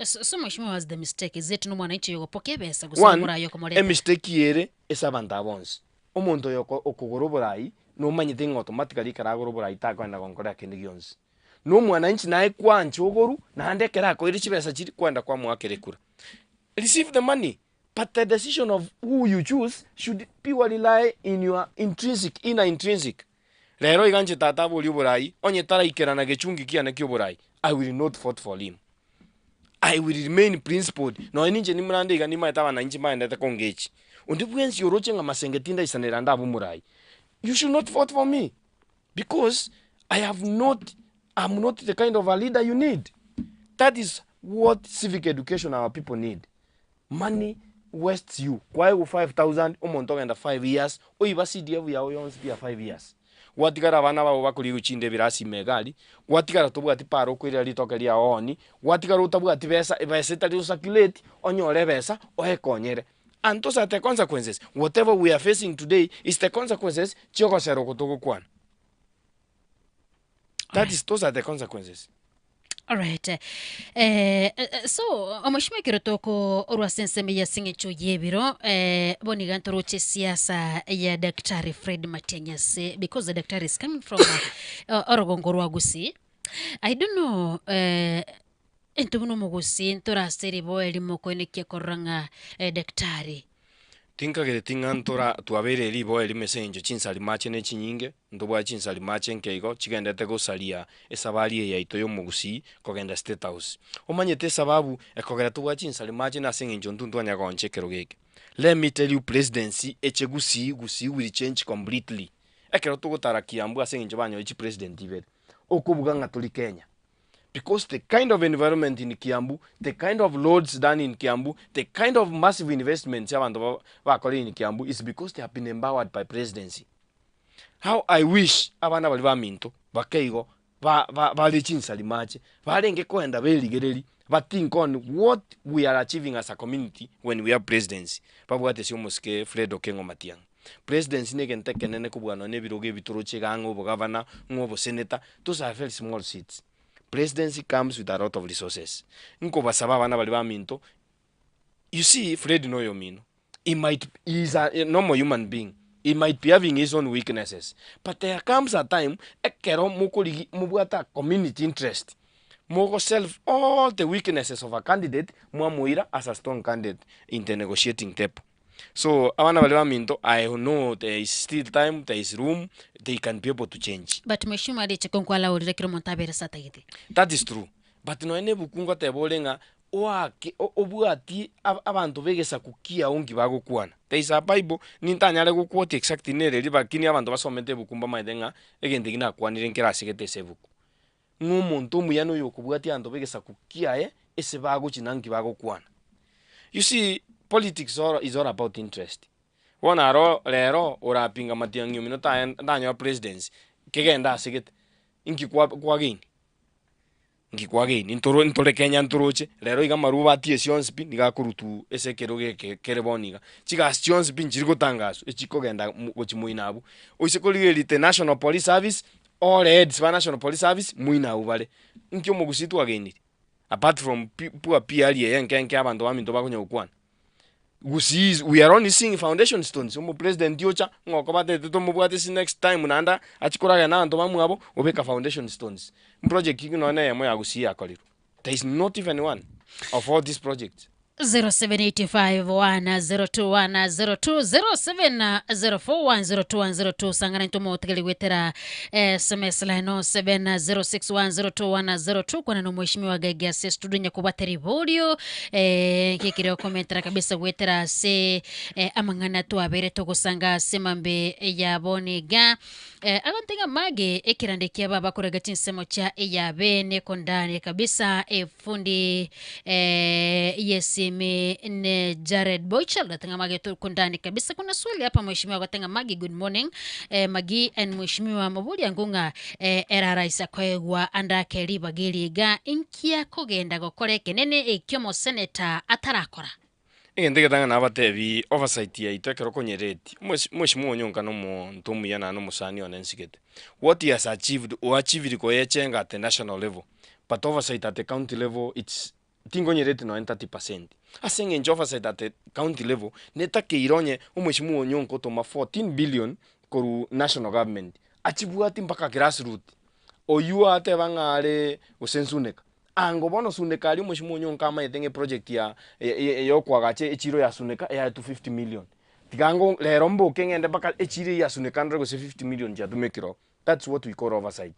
So, so mheshimiwa was the mistake is it nomwananchi oyo ogopoka ebesa gose One, omorai okomoreta? emistake ere ase abanto aba bonsi. Omonto oyo oko- okogora oborai, nomanyete ng'a automatically ekero agora oborai takoenda gonkorera kende gionsi. Na omwananchi naye kwancha ogoru, naende ekero akoire chibesa chiria kwenda kwamoakera ekura. Receive the money, but the decision of who you choose should purely lie in your intrinsic, inner intrinsic. Rero iga inche tata aborie oborai, onye taraikerana gechungi kiane kia oborai, I will not vote for him. I will remain principled, nonye ninche nimorande iga nimaete abananchi mbaendete kongechi. Onde bwensi oroche ng'a masenge tindaisanera ndabe omorai, you should not vote for me because I have not, I'm not the kind of a leader you need. That is what civic education our people need. Money wastes you. Kwaegwa 5000 omonto ogenda 5 years, oiba CDF yao yonsi pi ya 5 years. Gwatigara abana bao bakoriigwa chinde ebirasi ime egari, gwatigara tobwati para okoirera ritoke riao ooni, gwatigara otabwati besa, ebesa etari gocirculate, onyore ebesa oekonyere. And those are the consequences. Whatever we are facing today is the consequences chiogosera oko togokwana. That is, those are the consequences. Alright. Eh, eh, eh, so omweshimiwa ekero toko orwa ase ensemo eye ase eng'encho y'ebiro eh, bono iga ntoroche siasa ya Daktari Fred Matiang'i ase because the daktari is coming from uh, orogongo rwa Gusii. I don't know eh, intwe buna omogusii ntore ase riboa erimo koenekia korora ng'a eh, daktari Tinkagereti ng'a ntora twabeire riboa erimo ase eng'encho chinsari mache ne chinyinge, ntobwate chinsari mache nke igo chigendete gosaria esabari eye yaito y'omogusii kogenda State House. Omanyete esababu ekogera tobwate chinsari mache nase eng'encho intwe ntwanya gooncha ekerogo eke. Let me tell you presidency eche gusii, gusii will change completely. Ekero togotara Kiambu ase eng'encho banyore chipresident ibere, okobuga ng'a tori Kenya. Because the kind of environment in Kiambu, the kind of roads done in Kiambu, the kind of massive investments abanto ba bakorire in Kiambu is because they have been empowered by presidency. How I wish abana baria baminto bake igo ba ba bare chinsari mache, barenge koenda berigereria ba think on what we are achieving as a community when we have presidency. Babwate ase omosike Fred Okengo Matiang'i. Presidency na egento ekenene kobua nonya na ebirogo ebi toroche igaa ng'a obogavana, ng'a oboseneta, those are very small seats. Presidency comes with a lot of resources. Nkobasaba abana baria baminto, you see Fred na oyomino, he might he is a normal human being, he might be having his own weaknesses, but there comes a time ekero mokorigi mobwate a community interest, mogo selve all the weaknesses of a candidate, mwamoira as a strong candidate in the negotiating table. So abana baria baminto I know there is still time, there is room, they can be able to change. But mheshimiwa richiko nkwalaorire kera omonto abere ase atagete. That is true but nonya na ebuku ngoteba ore ng'a oake obwatie abanto ba egesaku kiao nki bagokwana. There is a bible nintanyare go quote exactly nere eria lakini abanto basomete ebuku mbamaete ng'a egento eki nakwanire nkerasegete ase ebuku. Ng'a omonto omuya noyo okobwatia abanto b'egesaku kiaye ase bagochia na nki bagokwana. You see, politics all is all about interest. Bono aro rero orapinga matiang'i omino tae tanyora presidency, kegende ase gete, inki kwa kwagain? Nki kwagain? Ntoro ntore Kenya ntoroche, rero iga amaruba atiesi onsi pi, nigo akorutwa ase ekerogo eke kere bono iga. Chigasi chionsi pi nchiri gotangaswa, echikogenda mo gochia moino abwo. Oise korigereria the National Police Service, All heads ba National Police Service moino abwo bare. Inki omogusii twagenire? Apart from poor PR eye enke enke abanto baminto bakonya gokwana. Gusii is we are only seeing foundation stones, omo president ocha ng'a okoba atete tomobwate ase next time naende achie koragera na abanto bamwabo obeka foundation stones. Project ki nonya na eyemo ya Gusii yakorirwe? There is not even one of all these projects. 0785102102 0704102102 sangana intwe omotigari gwetera sms line 0706102102 kwana na omweshimiwa Gaiga ase studio nyakobwate riborio eh, gekire okomentera kabisa gwetera ase eh, amang'ana twabere togosanga ase mambe ya bono iga Eh, abanto ng'a mage ekerande kia baba korega chinsemo chia eyabene kondani kabisa efundi eh, yesimi ne Jared Boychel gatenga mage tu kundani kabisa kuna swali hapa mheshimiwa gatenga magi good morning eh, magi and mheshimiwa mobori angu ng'a eh, eraraisa koegwa andake ribaga eriga inkia kogenda gokora ekenene ekio omoseneta atarakora. Egento egetang'ani nabatebi oversight yaito ekero okonyereti, omosi omosimo onye onka na omonto omuya naende omosani one nsigete, what he has achieved, o achievire koyechenga at the national level, but oversight at the county level it's tinkonyereti nonye 30%. Ase eng'encho oversight at the county level, netakeire onye omweshimiwa onye onka otoma 14 billion korwa national government, achibwati mpaka grassroot, oywo ateba ng'a are gose nsuneka, Ango bono Suneka aria omochie monyonka amaete ng'a eproject ya yokoagacha echiro ya Suneka eyaetwe 50 million. Tiga ango rero mboke ng'ende mpaka echiro eyio ya Suneka ndore gose 50 million chiatumekire oo. That's what we call oversight.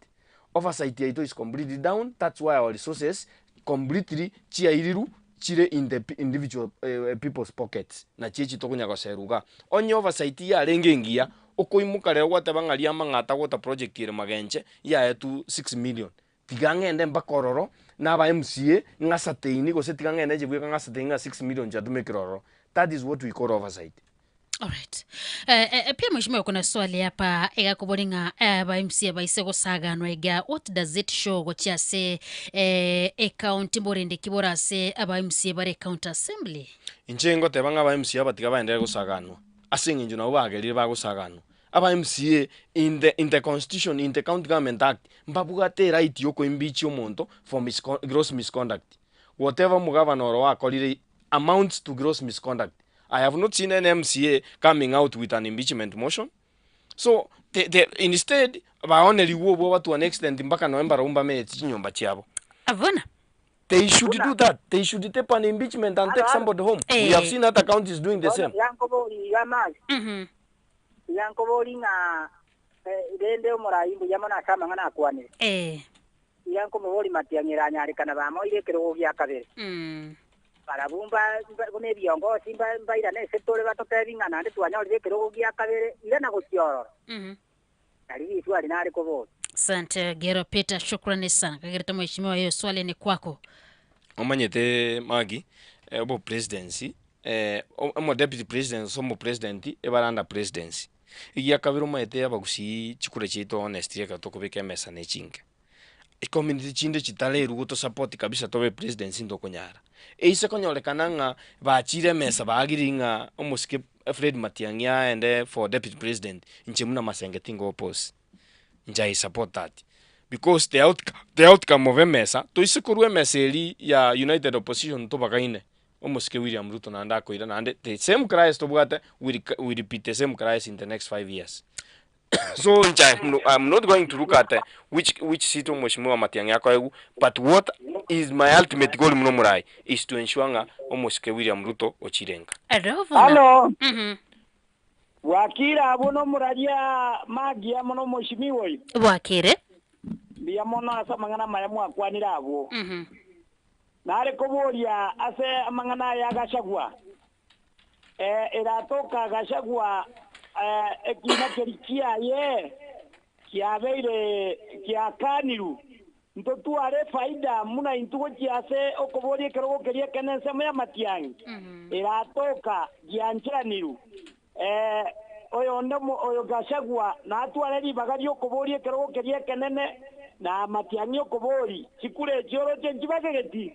Oversight yaito is completely down, that's why our resources completely chiairirwe chire in the individual people's pockets nachi echi tokonya goserwa igaa. Onye oversight yarenge engiya, okoimoka rero gwateba ng'a Riamang'ata water project ere Magenche yaetwe 6 million. Tiga ng'ende mpaka ororo naba MCA ng'asateini gose tiga ng'ende inche bweka ng'asateini ng'a 6 million chiatumekire ororo. That is what we call oversight. Alright. Eh, eh, pia mheshimiwa kuna swali hapa egakobori ng'a eh, ba MCA baise gosaganwa iga what does it show gochia ase eh, ecounty mborende ki bore ase aba MCA bare county assembly? Inche ngoteba ng'a aba MCA aba tiga baenderere gosaganwa, ase eng'encho nabo bagerire bagosaganwa. Aba MCA in the in the constitution, in the county government act, mbabwate eright ya okoimpeach omonto for misco gross misconduct. Whatever omogavana oro akorire amounts to gross misconduct. I have not seen any MCA coming out with an impeachment motion. So the, the, instead baonerigwe obwo to an extent mpaka noe mbarabwo mbamenyeti chinyomba chiabo. Abona. They should do that. They should tape an impeachment and take somebody home. We have seen other counties doing the same. Yankobori amazi yankobori ng'a rende omorai mbuya mono ase amang'ana akwanire. Iga nkomobori Matiang'i eranyarekana bamoire ekerogo gia kabere. Barabwo buna ebiongosi mbairane ase tore batotebi ng'a naende twanyorire ekerogo gia kabere, irana gochia ororo. Nari riswali nare koboria. Asante Gero Peter, shukrani sana. Kagerete mheshimiwa, hiyo swali ni kwako. Omanyete Maggie, obopresidency, omo deputy president gose omopresident ebare under presidency. Egiakabere omanyete abagusii chikura chiaito honestly ekero tokobeka emesa ne chinke. Ecommunity chinde chitarerwa gotosupport kabisa tobe presidency ntokonyara. Eise konyorekana ng'a bachire emesa baagire ng'a omosike Fred Matiang'i aende for deputy president, inche buna Masenge tingo oppose. Inche I support that because the outcome, the outcome of emesa, toise korwa emesa eria ya united opposition tobagaine, omosike William Ruto naende akoira naende the same crisis tobwate will will repeat the same crisis in the next 5 years. So inche I'm not going to look at which seat omweshimiwa Matiang'i akoegwa, but what is my ultimate goal muno omorai is to ensure ng'a omosike William Ruto ochire nka. Halo. Bwakire abwo nomoraria Maggie amo nomoshimiwa oyo. Bwakire. Mbuya mono ase amang'ana amaya mwakwanire abwo. Nare koboria ase amang'ana aya agachagua, eratoka agachagua ekina keria kiaye kiabeire giakanirwe, ntotware efaida buna intwe gochia ase okoboria ekerogo keria ekenene ensemo y'amatiang'i, eratoka giancheranirwe. Oyonde oyo Gachagua natware ribaga ri'okoboria ekerogo keria ekenene na amatiang'i okobori chikura echi oroche nchibagegeti,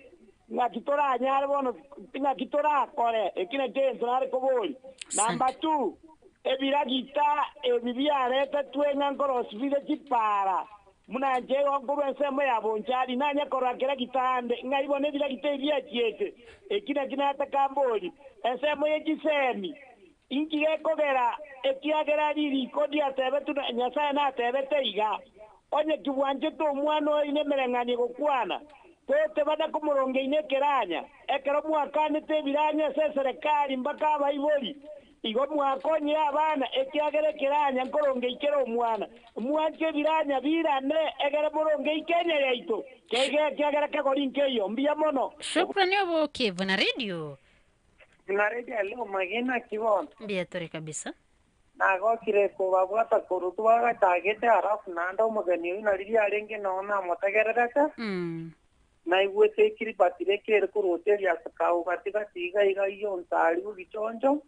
ng'aki toranyare bono, ng'aki torakore, eki nakio egento nare kobori. Number two, ebiragita ebi biaretetwe ng'a nkorosi bire chipara, buna inche igo nkorwa ensemo ya Bonchari, nanye korora keragita ande, ng'ai bono ebiragita ebi biachiete, eki nakio nataka mbori. Ensemo ye chisemi, inki gekogera ekiagera ririko ndiatebetwe na Nyasae natebete iga, Onye kibwanchete omwana oino emereng'anio gokwana, toteba komorongeinia ekeranya, ekero mwakanete ebiranya ase eserekari mpaka abaibori, igo mwakonyire abana, ekiagera ekeranya nkoronge kera omwana. Mwanche ebiranya birane, egere moronge Kenya yaito, ekiagera kegori nkeiyo. Mbuya mono. Shukrani oboke Vuna Radio. Vuna Radio alo magena ki bono? Mbuya tore kabisa. Nagokire kobabwata korwa twagachagete alafu naende omogeni oyio nari riarenge noo namotegererete. Naigwete ekiribati rekere korwa hoteli ase Kaugati gati iga iga iyio onsari bw'egichoncho.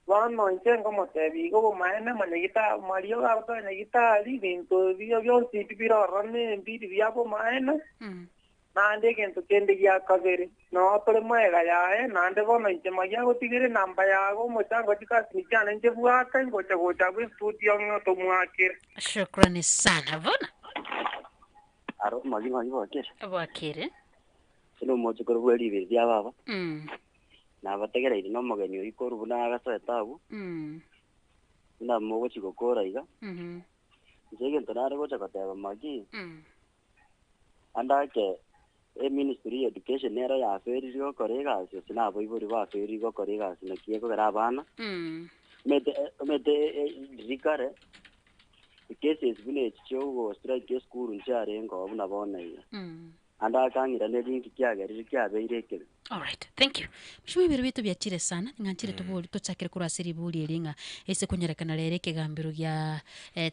Bono inche nkomotebia igo obomaene manyagita mariogo agotoa nyagitari binto ebio bionsi ebi bire ororo nembiri bia bomaene. Naende egento kende gia kabere, noo tore moega yaye, naende bono inche magia agotigera enamba yago, omochango chikasini chiane inche bwate, ngocha gocha abwo estudio ng'a tomwakere. Shukrani sana bona. Aro magi magi bwakire. Bwakire. Ase nomochokoro bwe riberi ria baba. Nabategereire nomogeni oyio korwa buna agasoete abwo. Buna mogochia gokora iga. Inche egento nare gocha goteba magi. Ande ake eministry ya education nero yaferiri gokora egasi gose na abaibori baferiri gokora egasi naki ekogera abana. Omanyete omanyete riria kare, ecases buna echi chia ogo strike esukuru nchiarenge oo buna bono iga. Ande akang'iraneria inki kiagerire kiabeire ekebe. Alright, thank you. Mheshimiwa ebiro biaito biachire sana, ng'anchire tobori tochakere korwa ase riburi eri ng'a ase konyarekana rero ekegambero gia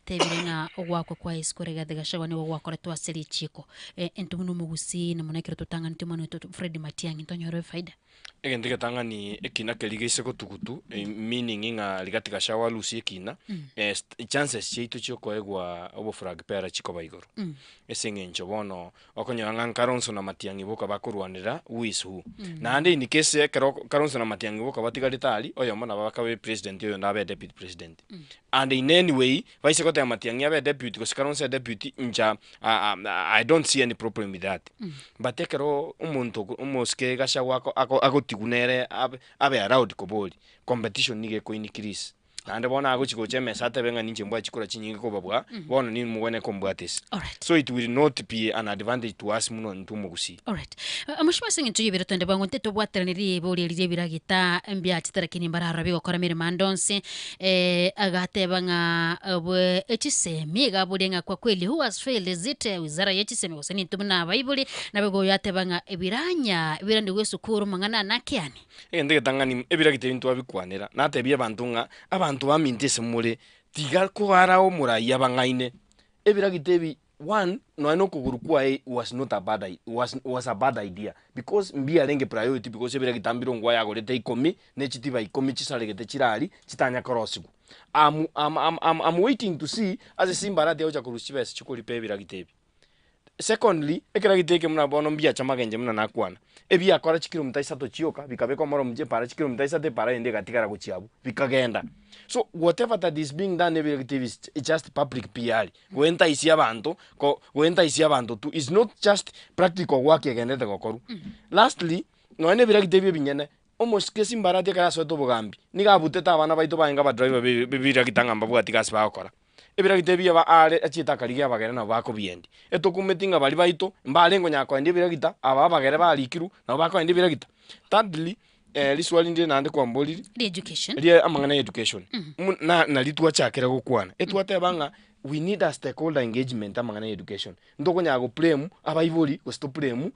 tebire ng'a ogwakwa kwa Yesu kore Rigathi Gachagua nigo gwakoretwe ase richiiko. Intwe buna omogusii na mono ekero totang'aneti omwana oito Fred Matiang'i ntonyore efaida. Egento egetang'ani ekina keria geise gotugutu, meaning ng'a Rigathi Gachagua arusie ekina, chances chiaito chiokoegwa oboflag bearer chikoba igoro. Ase eng'encho bono, okonyora ng'a Kalonzo na Matiang'i boka bakorwanera who is who. Naende in case ekero Kalonzo na Matiang'i boka batigarete aria, oyomo nabo akabe president oyonde abe deputy president. And in any way, baise goteba Matiang'i abe deputy gose Kalonzo abe deputy, inche I don't see any problem with that. But ekero omonto omosike Gachagua ako agotigwa nere abe abe allowed koboria, competition nigo eko increase. Naende bono agochi gocha emesa atebe ng'a ninche mbwate chikura chinyinge kobabua, bono ninwe mogwenerete kombwata ase. Alright. So it will not be an advantage to us muno intwe omogusii. Alright. Mheshimiwa ase eng'encho y'ebiro twende bwango ntete tobwateranirie riborio eri ri'ebiragita mbiachete lakini mbararora bigokora emeremo ande onsi agateba ng'a obwe echisemi iga aborie ng'a kwa kweli who has failed is it wizara ya chisemi gose nintwe buna abaibori nabo igo oyo ateba ng'a ebiranya ebirandigwe esukuru amang'ana aya nakiani. Egento egetang'ani, ebiragita ebi ntwabikwanera, natebie abanto ng'a abanto baminto ase more, tiga koara omorai abang'aine. Ebiragita ebi, one, nonya na okogoro kwaye was not a bad i was was a bad idea because mbiarenge priority because ebiragita mbire ngwa yagorete ikomi, ne chitiba ikomi chisaregete chire aria, chitanya korosigwa. Am am am am am waiting to see ase Simba Arati agocha korusia chibesa chikoripa ebiragita ebi. Secondly, ekeragita eke buna bono mbiacha magenche buna nakwana, ebiakora chikilomita isato chioka, bikabeka omoro omochie epara chikilomita isato epara eyende egatigara gochia abwo, bikagenda. So whatever that is being done ebiragita ebi is just public PR, goentaisia abanto, ko goentaisia abanto tu, is not just practical work egenderete gokorwa. Lastly, nonya na ebiragita ebi ebinyene, omosike Simbarati ekero asoete obogambi, nigo abutete abana baito barenge abadriver be ebiragita ng'a mbabwati gasi bagokora. Ebiragita ebi aba are achiete akarigia abagere nabo bakobiendia. Etokumeti ng'a baria baito mbarenge konyara koendia ebiragita, aba abagere barikirwe nabo bakoendia ebiragita. Thirdly, riswali ndire naende kwamboriri, Ria education. ria amang'ana ya education. Mu- na nari twachakire gokwana, etwateba ng'a we need a stakeholder engagement amang'ana ya education. Ntokonyara go blame abaibori gose to blame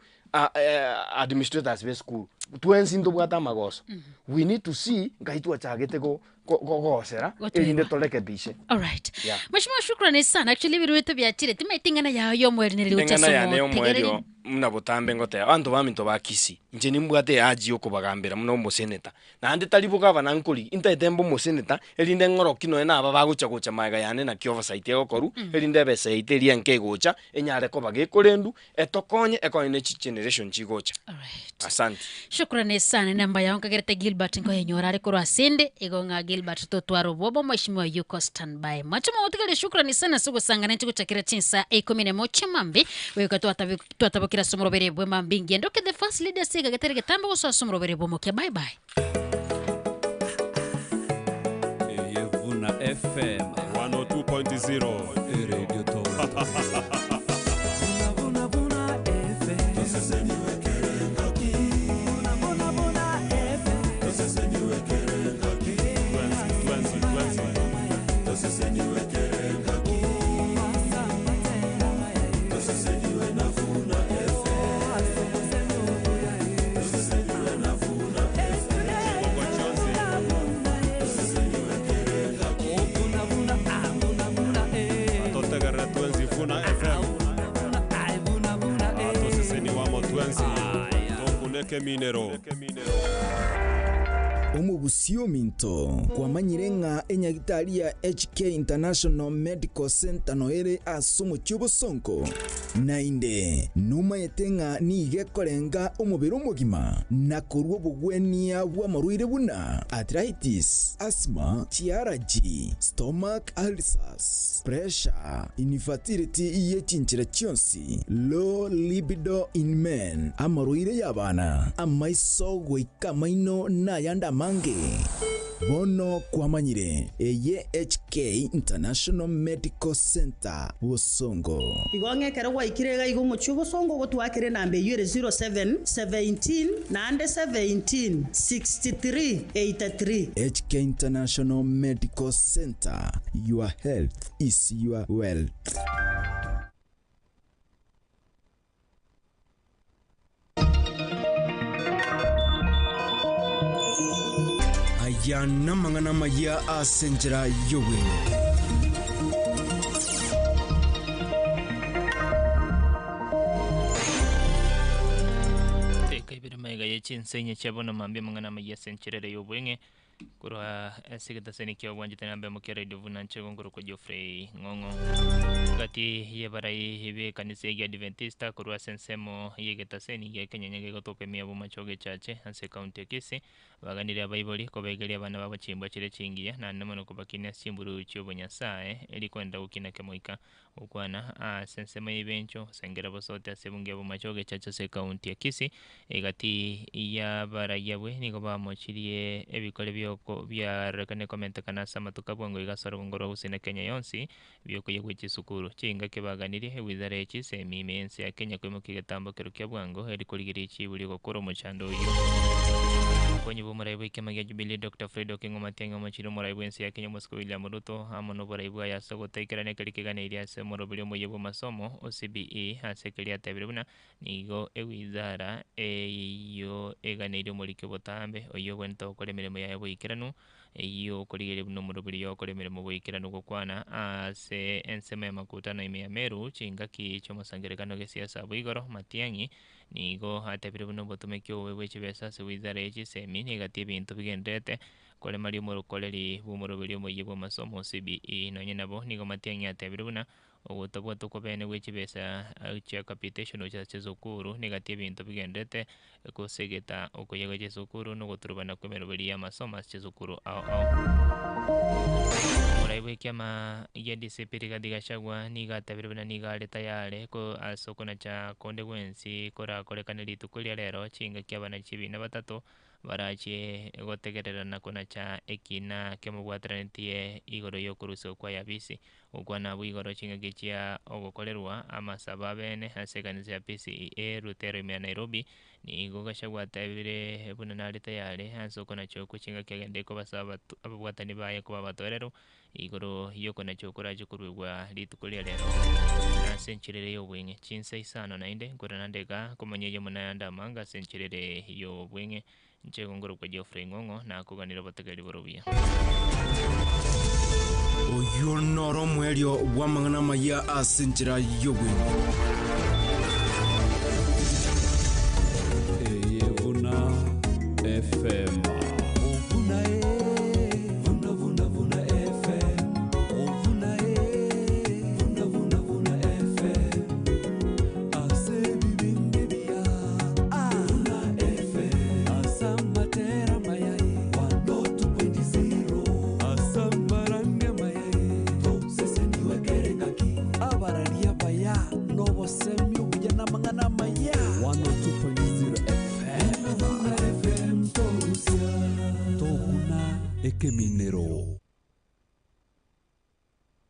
administrators ba esukuru, twensi ntobwate amagoso. We need to see nkai twachagete go gogosera Goteba. erinde torekebishe. Alright. Yeah. Mheshimiwa shukrani sana. Actually ebirueto biachire timaeti eng'ana yao y'omweri nere gocha Eng'ana yane ase y'omoerio omotegereri. muna botambe ngoteba abanto baminto ba Kisii, inche nimbwate ehaji yokobagambera buna omoseneta, naende tari bogavana nkorigia, intaete mbe omoseneta erinde ng'oroki nonya na aba bagocha gocha magega yane naki oversight egokorwa, erinde ebesa yaito eria enke egocha enyare koba gekorendwa, Etokonye ekonye ne chigeneration chigocha. Asante. Shukrani sana enamba yao nkagerete Gilbert nkoyenyora are korwa asende igo ng'a Gilbert totwara obwoba omweshimiwa yuko standby mwache mogotigaria shukrani sana ase ogosangana inche gochakera chinsa ikomi nemo chia mambi goika twatabi twatabokera ase omorobere bwe mambi ngiendoke the first lady ase egagetari getambe gosoa ase omorobere bw'omokia bye bye. Eye Vuna FM 102.0 Radio Toronto. Totegerere twensi Vuna FM. Atoseseniwe amo twensi tokuneke eminero. Omogusi ominto, kwamanyire ng'a enyagitari ya HK International Medical Centre noere ase omochie obosongo? Naende nomayete ng'a nigo ekorenga omobere omogima na korua obogwenia bw'amarwaire buna arthritis, asthma, chiaraji, stomach ulcers, pressure, infertility ye chinchera chionsi, low libido in men, amarwaire y'abana, amaiso goika amaino na ayande amange. Bono kwamanyire, eye HK International Medical Centre Bosongo. Igo ng'a ekero gwaikire iga iga omochie obosongo ogotwakera enamba eyio ere 07 17 naende 17 63 83. HK International Medical Centre, your health is your wealth. Aya namang'ana amayia ase enchera y'obweng'e. Teka ibere maiga ye Chinsa inye chia bono mambia amang'ana amayia ase enchera ere y'obweng'e, korwa ase egetaseni kia obwanchete namba emo kia Radio Vuna inche nkorokwa Geoffrey Ng'ong'o. Gati y'ebarai b'ekanisa ya Adventista korwa ase ensemo y'egetaseni gia Kenyenya gegotoka ime ya Bomachoge Echache ase ekaunti ya Kisii, baganire abaibori kobegeria abana babo chimbwa chire chingiya naende mono kobakinia ase chimburu chi'obonyasae eri koenda gokina kemoika. Gokwana ase ensemo y'ebencho, gosengera bosote ase ebunge ya Bomachoge Church ase ekaunti ya Kisii, egati y'abaraiyo abwe nigo bamochirie ebikore bioko biarorekane komentekana ase amatuko abwango iga ase orogongo rwa Gusii na Kenya yonsi biokoyia gwe chisukuru. Chingaki baganirie ewizara ye chisemi ime y'ense ya Kenya koimokia egetambo kero kia bwango eri korigereria chibu riogokora omochando oyio. Omokonyi bw'omorai bw'ekiama gia Jubilee Doctor Fred Okengo Matiang'i omochire omorai bw'ense ya Kenya Omosike William Ruto amo noborai bwaye ase ogotaikerania keria keganeirie ase omoroberi omoyia bw'amasomo o CBE ase keria atebire buna nigo ewizara eyio eganeirie omoriki obotambe oyio obwenerete gokora emeremo yaye boikeranu eyio okorigereria buna omoroberi oyo okora emeremo boikeranu gokwana ase ensemo y'amakutano ime ya Meru chingaki chi'omosangererekano gesiasa abwo igoro Matiang'i nigo atebire buna obotomeki obobe bwe chibesa ase wizara ye chisemi negati ebinto bigendererete Koremaria omorokoreri bw'omoroberi omoyia bw'amasomo, CBE. Nonye nabo, nigo Matiang'i atebire buna ogotabwata okobeene gwe chibesa chia capitation gochia ase chisukuru negati ebinto bigenderete gosegeta okoyia gwe chisukuru na ogoturubana kw'emeroberi y'amasomo ase chisukuru ao ao. Omorai bw'ekiama gia DCP Rigathi Gachagua nigo atebire buna nigo are tayare ko ase okonacha konde gwensi korakorekane rituko ria rero chingaki abana chibiina batato Barachie gotegerera na konacha ekina kiamobwateranetie igoro y'okorusigwa kwa Yabisi. Gokwana abwo igoro chingaki chia ogokorerwa amasabo abene ase ekanisa ya PCEA Rutero ime ya Nairobi, nigo Gachagua atebire buna nare tayare ase okonacha okwo chingaki agende kobasaba ababwatani baye koba abatoereru igoro y'okonacha okorache koruegwa rituko ria rero ase enchera ere y'obweng'e. Chinsa isano naende nkorera nande iga komanya eyemo nayande amange ase enchera ere y'obweng'e. Inche igo nkorokwa Geoffrey Ng'ong'o, nakoganire obotegereri bore obuya. Oyio noro omoerio bw'amang'ana amayia ase enchera y'obweng'e. Eye buna FM. Vuna e, vuna vuna vuna FM. Vuna e, vuna vuna vuna FM. Ase bibindi bia Vuna FM. Asa matera mayai 102.0. Asa marandia mayai toseseniwe ngaki abararia baya nobosemi obuya n'amang'ana amaya 102.0 FM. Vuna FM torusia tobuna ekeminero.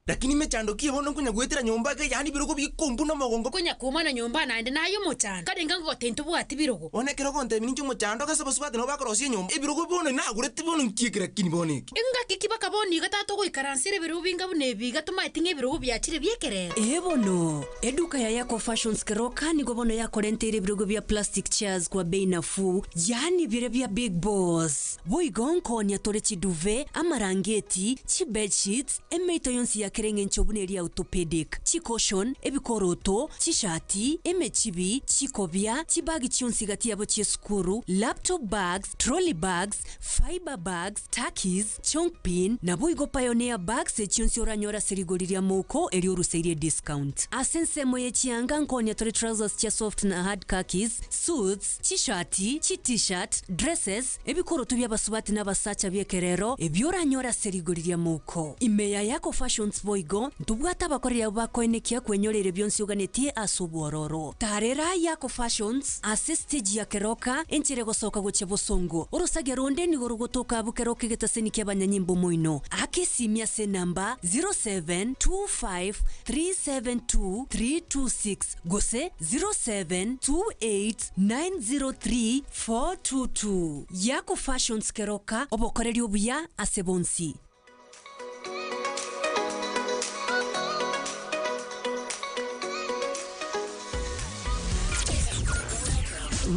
Lakini mechando ki bono nkonya goetera nyomba iga yaani ebirogo bikombuna omogongo. Konya koumana nyomba naende naye omochando. Kare inga ngogotebi ntobwati birogo. Bono ekero ogontebia ninche omochando gose abasubati nabo bakorosia enyomba ebirogo bono nagureti bono nki eke lakini bono eke. Engaki ki baka bono iga tata ogoikaransera ebirogo binga buna ebi iga tomaeti ng'a ebirogo biachire bi'ekerero? Ee bono, eduka ya Yako Fashions Keroka nigo bono yakorenteire ebirogo bia plastic chairs kwa bei nafuu, yaani biria bia big boss. Boigo nkoonia tore chiduvet, amarangeti, chibedsheets, emeito yonsi ya kera eng'encho buna eria orthopedic, chicushion, ebikoroto, chishati, emechibi, chikobia, chibagi chionsi gati yabo chi'esukuru, laptop bags, trolley bags, fibre bags, takis, chongpin, naboigo pioneer bags echionsi oranyore ase rigori ria mouko erio oruseirie discount. Ase ensemo ye chianga nkonya tore trousers chia soft na hard khakis, suits, chishati, chi t-shirt, dresses, ebikoroto bi'abasubati na abasacha bi'ekerero, ebio oranyore ase rigori ria mouko. Ime ya Yako Fashions boigo, ntobwate abakoreri abwo bakoenekia kwenyoreire bionsi oganetie ase obwororo. Tarera Yako Fashions ase stage ya Keroka, enchera egosoka gochia bosongo. Orosagia ronde nigo rogotoka abwo Keroka egetaseni ki'abanyanyimbo moino. Aka esimi ase enamba 0725372326 gose 0728903422. Yako Fashions Keroka, obokoreri obuya ase bonsi.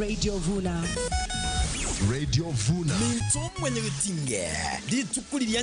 Radio Vuna. Radio Vuna. Minto mwenyegetinge rituko riria.